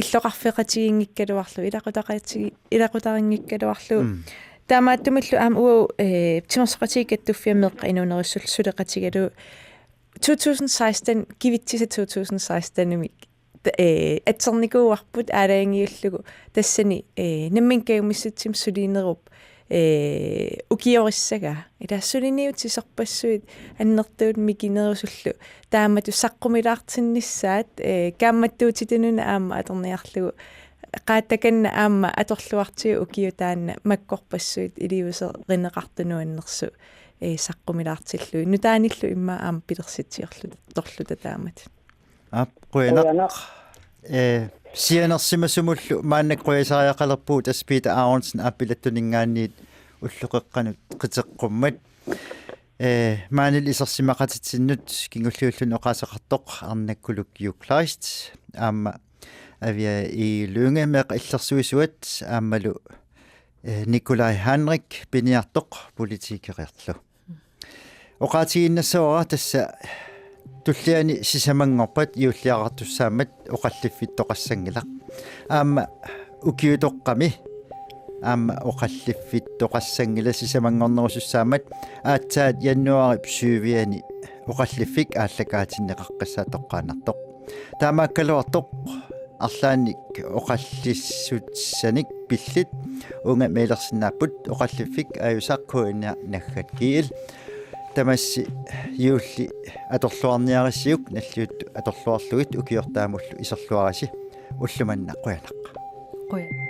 illoqarfeqatigiinngikkaluarlugu ilaqutaqatigi-, ilaqutariinngikkaluarlugu. Mm. Taamaattumillu aamma uagut, eh, timersoqatigiit kattuffia meeqqat inuunerusut suleqatigalugu to tusind seksten, kivitsisat to tusind seksten-imik, t-, eh, atsernikuuarput aalajangiullugu tassani, eh, nammineq kajumissutsimik sulinerup, eh, ukiorissagaa. Ila suliniutit sisorpassuit annertuut mikinerusullu taamatut saqqumilaartinnissaat, eh, kaammattuutitanuna aamma atorniarlugu. Qaatakanna aamma atorluartigu ukiut taanna makkorpassuit iliuuserineqartut nuannersut, eh, saqqumilaartillugit. Nutaanillu immaqa aamma pilersitsiorluta, torluta taamatut. Aap, qujanaq. Qujanaq. Eh, sianersimasumullu maannakkut qujasariaqalerpugut tassa Peter Aronsen Aappilattuningaanniit ulloqeqqanut qiteqqummat. Eh, maanilu isersimaqatitsinnut kingulliulluni oqaaseqartoq Arnakkuluk Kleist, aamma Aviaja Egede Lynge meeqqat illersuisuat aammalu, eh, Nikolaj Henrik piniartoq politikeriarlu. Oqaatigiinnassavara tassa Tulliani sisamanngorpat juulliarartussaammat oqalliffittoqassanngilaq. Aamma ukiutoqqami aamma oqalliffittoqassanngilaq, sisamanngornerusussaammat aatsaat januaarip syviani oqalliffik aallakaatinneqaqqissaaq toqqaannartoq. Taamaakkaluartoq arlaannik oqallissutissanik pillit uunga mailersinnaapput: oqalliffik aajusaq K N R naggat G L. Tamassi juulli atorluarniarissiuk, nalliuttut atorluarlugit ukiortaamullu iserluarisi. Ullumanna qujanaq. Qujan.